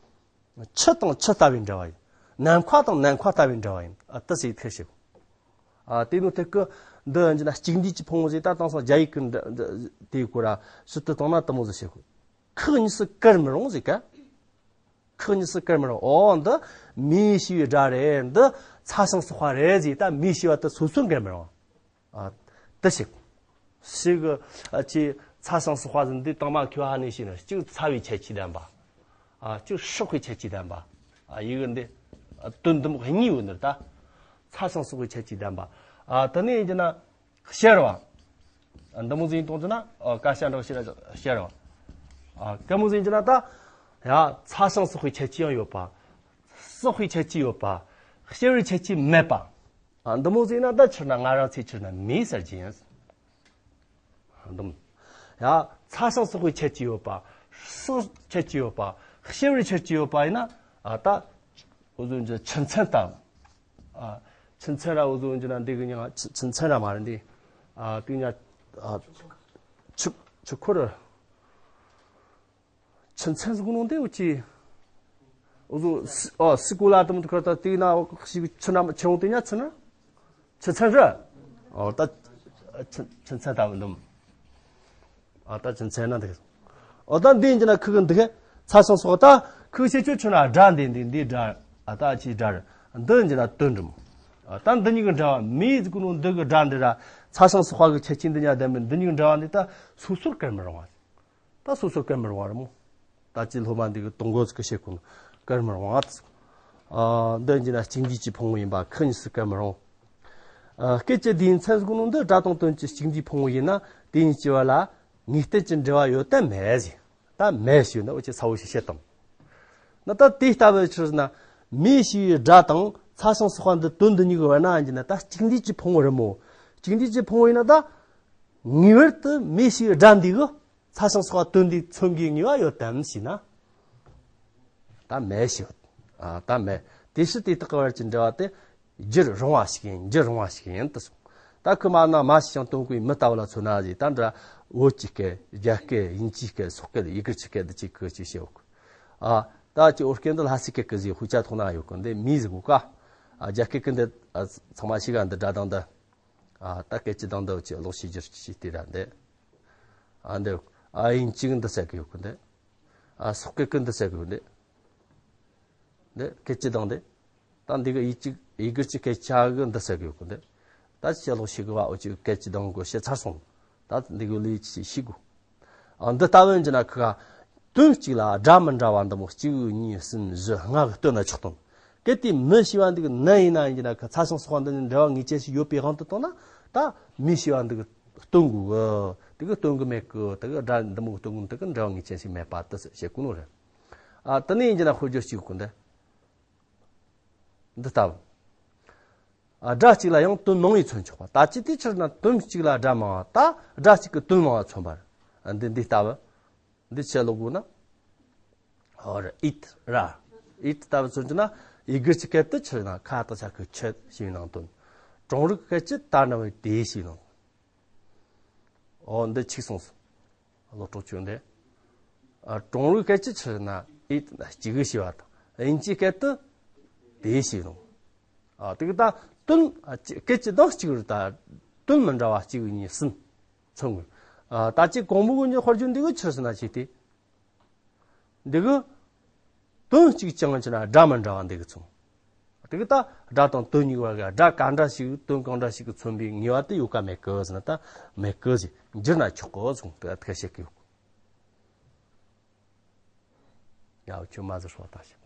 གི། ཆུ་དང་ཆུ་ལྟ་བུའི་འབྲེལ་བ་ཡིན། ནམ་མཁའ་དང་ནམ་མཁའ་ལྟ་བུའི་འབྲེལ་བ་ཡིན། ཨ། དེ་ཟེར་ཐེ་ཞིག་ཨ། དེ་ནོ་དེ་གི་འདི་ཡིན་ན་གཅིག་འདུས་ཀྱི་ཕུང་པོ་ཟེར། ད་དེང་སང་རྒྱ་ཡིག་གི་འདི་འདི་དེའི་སྐོར་ར་ཞིབ་ཏུ་བཏང་ན་དེ་མོ་ཟིག་བཤད་གོ། ཁག་གཉིས་སུ་བཀར་མི་རུང་ཟེར་ག། ཁག་གཉིས་སུ་བཀར་མི་རུང་། ཨོ་འདི་མེ་ཞེས་པའི་སྒྲ་རེད། འདི་ཚ་ཞང་སོགས་པ་རེད་ཟེར། ད་མེ་ཞེས་པ་དེ་སོ་སོར་བཀར་མི་རུང་། ཨ། དེ་ཞིག་ཞིག་གི་ཨ་ཅི་ཚ་ཞང་སོགས་པ་ཟེར་འདི་དང་མ་ཁྱོད་ཧ་ནས་ཤེས་ན། གཅིག་ཚ་བའི་ཁྱད་ཆོས་ལྡན་པ། ཨ་གཅིག་སྲེག་པའི་ཁྱད་ཆོས་ལྡན་པ། ཨ་ཡི་གེ་འདི་ཨ་དོན་འདི་མོ་གཉིས་ཡོད་ནི་རེད་ད། ཚ་ཞིང་སྲེག་པའི་ཁྱད་ཆོས་ལྡན་པ། ཨ་དེ་ནས་ཡིན་གྱི་ན་གཤེར་བ། ཨ་འདི་མོ་ཟིག་གཏོང་གྱི་ན་ཨ་ཀ་ཤ་འདྲ་བོ་ཞིག་ལ་གཤེར་བ། ཨ་ག་མོ་ཟིག་ཡིན་གྱི་ན་ད་ཡ་ཚ་ཞིང་སྲེག་པའི་ཁྱད་ཆོས་ཡང་ཡོད་པ། སྲེག་པའི་ཁྱད་ཆོས་ཡོད་པ། གཤེར་བའི་ཁྱད་ཆོས་མེད་པ། ཨ་འདི་མོ་ཟིག་ན་ད་ཕྱིར་ན་ང་རང་ཚོས་ཕྱིར་ན་མེ་ཟེར་གྱི་ཡིན། འདུམ། ཡ། ཚ་ཞིང་སྲེག་པའི་ཁྱད་ཆོས་ཡོད་པ། སྲེག་ཁྱད་ཆོས་ཡོད་པ། གཤེར་བའི་ཁྱད་ཆོས་ཡོད་པ་ཡིན་ན། ཨ་ད། འུ་ཚོ་འདི་ཆུ་ཚན་ལྟ། ཨ། ཆུ་ཚན་ར་འུ་ཚོ་འདི་ན་འདི་གི་ཉང་ཆུ་ཆུ་ཚན་ར་མ་རེད་འདི། ཨ་དེ་ཉ། ཨ། ཆུ་ཆུ་ཁོལ། ཆུ་ཚན་ཟེར་གོ་ནོ་འདི་འུ་ཅི། འུ་ཚོ་སི་ཨོ་སི་ཀུ་ལ་དུམ་དུ་ཁར་ད་དེ་ན་ཞིག་ཆུ་ནམ་ཆུ་འོང་དེ་ཉ་ཆུ་ན། ཆུ་ཚན་རེད། ཨོ་ད། ཆུ་ཆུ་ཚན་ལྟ་བུ་འདུམ། ཨ་ད་ཆུ་ཚན་ན་འདུག། ཨོ་ད་འདི་ཡིན་གྱི་ན་ཁུ་གི་འདུག་གས། ཚ་ཞིང་སྲེག་པ་ད་ཁུ་ཤེས་ཆོ་ཆུ་ན་སྒྲ་འདི་འདི་འདི་སྒྲ། ཨ་ད་ཅི་སྒྲ་རེད། འདི་ཡིན་གྱི་ན་དོན་འགྲིམ། ཨ་ད་འདི་གཉིས་ཀྱི་འབྲེལ་བ་མེ་ཟེར་གོ་ནོ་འདི་གི་སྒྲ་འདི་ར། ཚ་ཞིང་སྲེག་པ་གི་ཁྱད་ཆོས་འདི་ཉ་ལྡན་པའི་འདི་གཉིས་ཀྱི་འབྲེལ་བ་འདི་ད་སོ་སོར་བཀར་མི་རུང་བ། ད་སོ་སོར་བཀར་མི་རུང་བ་རེད་མོ། ད་ཅི་སློབ་མ་འདི་གི་དང་པོ་ཟིག་གི་བཤད་གོ་ནོ་བཀར་མི་རུང་བ། ཨ་འདི་ཡིན་གྱི་ན་གཅིག་འདུས་ཀྱི་ཕུང་པོ་ཡིན་པ་ཁུ་གཉིས་སུ་བཀར་མི་རུང་། ཨ་སྐད་ཅིག་དུས་ཡུན་ཚན་ཟེར་གོ་ནོ་འདི་སྒྲ་དང་དོན་གྱི་གཅིག་འདུས་ཕུང་པོ་ཡིན་ན་དེ་གཉིས་ཀྱི་བར་ལ་ངེས་གཏན་གྱི་འབྲེལ་བ་ཡོད་དམ་མེད་ཟེར། ད་མེད་ཞུས་ན་འུ་ཅི་ཚ་བོ་ཞིག་བཤད་དང་། ན་ད་དེ་ལྟ་བུའི་ཕྱིར་ན་མེ་ཞེས་པའི་སྒྲ་དང་ཚ་ཞིང་སྲེག་པ་འདི་དོན་འདི་གཉིས་ཀྱི་བར་ན་ཡིན་གྱི་ན་ད་གཅིག་འདུས་ཀྱི་ཕུང་པོ་རེད་མོ། གཅིག་འདུས་ཀྱི་ཕུང་པོ་ཡིན་ན་ད། ངེས་པར་དུ་མེ་ཞེས་པའི་སྒྲ་འདི་གི་ཚ་ཞིང་སྲེག་པ་དོན་འདི་མཚོན་གྱི་ངེས་པ་ཡོད་དམ་ཞེ་ན། ད་མེད་ཞེས། ཨ་ད་མེད། དེ་ཕྱིར་དེ་དག་གི་བར་གྱི་འབྲེལ་བ་དེ་འགྱུར་རུང་བ་ཞིག་ཡིན། འགྱུར་རུང་བ་ཞིག་ཡིན་དུ་གསུངས། ད་ཁུ་མ་ན་མ་ཞིག་ཀྱང་དོན་གོ་མི་ལྟ་བུ་ལ་མཚོན་ན་ཞེས་ད་འདྲ། བོད་ཀྱི་སྐད། རྒྱ་སྐད། དབྱིན་ཇིའི་སྐད། སོག་སྐད། ཡི་གེ་གཅིག་སྐད་དུ་གཅིག་གི་གཅིག་བཤད་འོག། ཨ་ད་ཅི་བོད་སྐད་འདི་ལྷ་སའི་སྐད་ཀྱི་ཟེར་ཧུ་ཅ་ཐོག་ན་ཡོད་གི་འདི་མེ་ཟེར་གོ་ཀ། ཨ་རྒྱ་སྐད་ཀྱི་འདི་ཚང་མ་ཤེས་ག་འདི་སྒྲ་དང་འདི། ཨ་ད་སྐད་ཅིག་དང་འདི་ཅི་ཀློག་ཤེས་རྒྱུར་ཅི་ཞིག་དེ་ར་འདི། ཨ་འདི། ཨ་དབྱིན་ཇི་གི་འདི་ཟེར་གི་ཡོད་གི་འདི། ཨ་སོག་སྐད་ཀྱི་འདི་ཟེར་གི་ཡོད་འདི། འདི་སྐད་ཅིག་དང་འདི། ད་འདི་གི་ཡི་གེ་ཡི་གེ་གཅིག་སྐད་ཆ་གི་འདི་ཟེར་གི་ཡོད་གི་འདི། ད་ཅི་ཀློག་ཤེས་གི་བ་འུ་ཅི་སྐད་ཅིག་དང་གི་བཤད་ཚར་སོང་། ད་འདི་གི་ལས་ཅི་ཞིག་ཤེས་དགོས། ཨ་འདི་ལྟ་བུ་ཡིན་གྱི་ན་ཁུ་ག་དོན་གཅིག་ལ་སྒྲ་མི་འདྲ་བ་འདི་མོ་གཅིག་གཉིས་གསུམ་བཞི་ལྔ་གི་སྟོན་ན་ཆོག་དང་། གལ་ཏེ་མེ་ཞེས་པ་འདི་གི་ནད་ཡིན་ན་ཡིན་གྱི་ན་ཁུ་ཚ་ཞིང་སྲེག་པ་འདི་ནི་འབྲེལ་བ་ངེས་ཅན་ཞིག་ཡོད་པའི་དབང་དུ་བཏང་ན་ད་མེ་ཞེས་པ་འདི་གི་སྟོན་དགོས་གི། དེ་གི་སྟོན་གི་མེད་གི། དེ་གི་སྒྲ་འདི་མོ་གི་སྟོན་གི་འདི་གི་འབྲེལ་བ་ངེས་ཅན་ཞིག་མེད་པ་དེ་བཤད་གོ་ནོ་རེད། ཨ་དེ་ནས་ཡིན་གྱི་ན་དཔེར་བརྗོད་གཅིག་གོ་འདི། འདི་ལྟ་བུ། ཨ་སྒྲ་གཅིག་ལ་ཡང་དོན་མང་བས་མཚོན་ཆོག་པ། ད་ཅི་དེ་ཕྱིར་ན་དོན་གཅིག་ལ་སྒྲ་མང་བ་ད་སྒྲ་གཅིག་གི་དོན་མང་བ་མཚོན་པ་རེད། འདི་འདི་ལྟ་བུ། འདི་ཆེ་ལོ་དགོས་ན། ཨོ་རེད། ཨིད་ར། ཨིད་ལྟ་བུ་མཚོན་གྱི་ན་ཡི་གེ་གཅིག་སྐད་དུ་ཕྱིར་ན་ཁ་དང་ཆ་གི་ཆེད་ཞེས་ནང་དོན། ཀྲུང་རིག་སྐད་ཀྱི་ད་ན་བའི་དེ་ཞེས་ནང་། ཨོ་འདི་ཆིག་སོང་སོང་། བློ་གྲོགས་ཆོས་འདི། ཨ་ཀྲུང་རིག་སྐད་ཀྱི་ཕྱིར་ན་ཨིད་གཅིག་གི་ཞེས་པ་དང་དབྱིན་ཇིའི་སྐད་དུ་དེ་ཞེས་ནང་། ཨ་དེ་གི་ད་དོན་ཨ་སྐད་ཀྱི་གདངས་གཅིག་རེད་ད། དོན་མི་འདྲ་བ་གཅིག་གཉིས་གསུམ་མཚོན་དགོས། ཨ་ད་ཅི་གོང་བུ་གི་ཉི་དཔེར་བརྗོད་འདི་གི་ཕྱིར་ཟེར་ན་ཅི་སྟེ། འདི་གི་དོན་གཅིག་ཀྱང་ཅི་ན་སྒྲ་མི་འདྲ་བ་འདི་གི་མཚོན། དེ་གི་ད་སྒྲ་དང་དོན་གཉིས་བར་གི་སྒྲ་ག་འདྲ་ཞིག་དོན་གང་འདྲ་ཞིག་གི་མཚོན་པའི་ངེས་པ་དེ་ཡོད་ཀ་མེད་གི་ཟེར་ན་ད་མེད་གི་ཟེར། འགྱུར་ན་ཆོག་གི་ཟེར་དེ་ག་ཐད་བཤད་གི་ཡོད། ཡ་ཁྱོད་མ་ཟེར་སོ་ད་ཞིག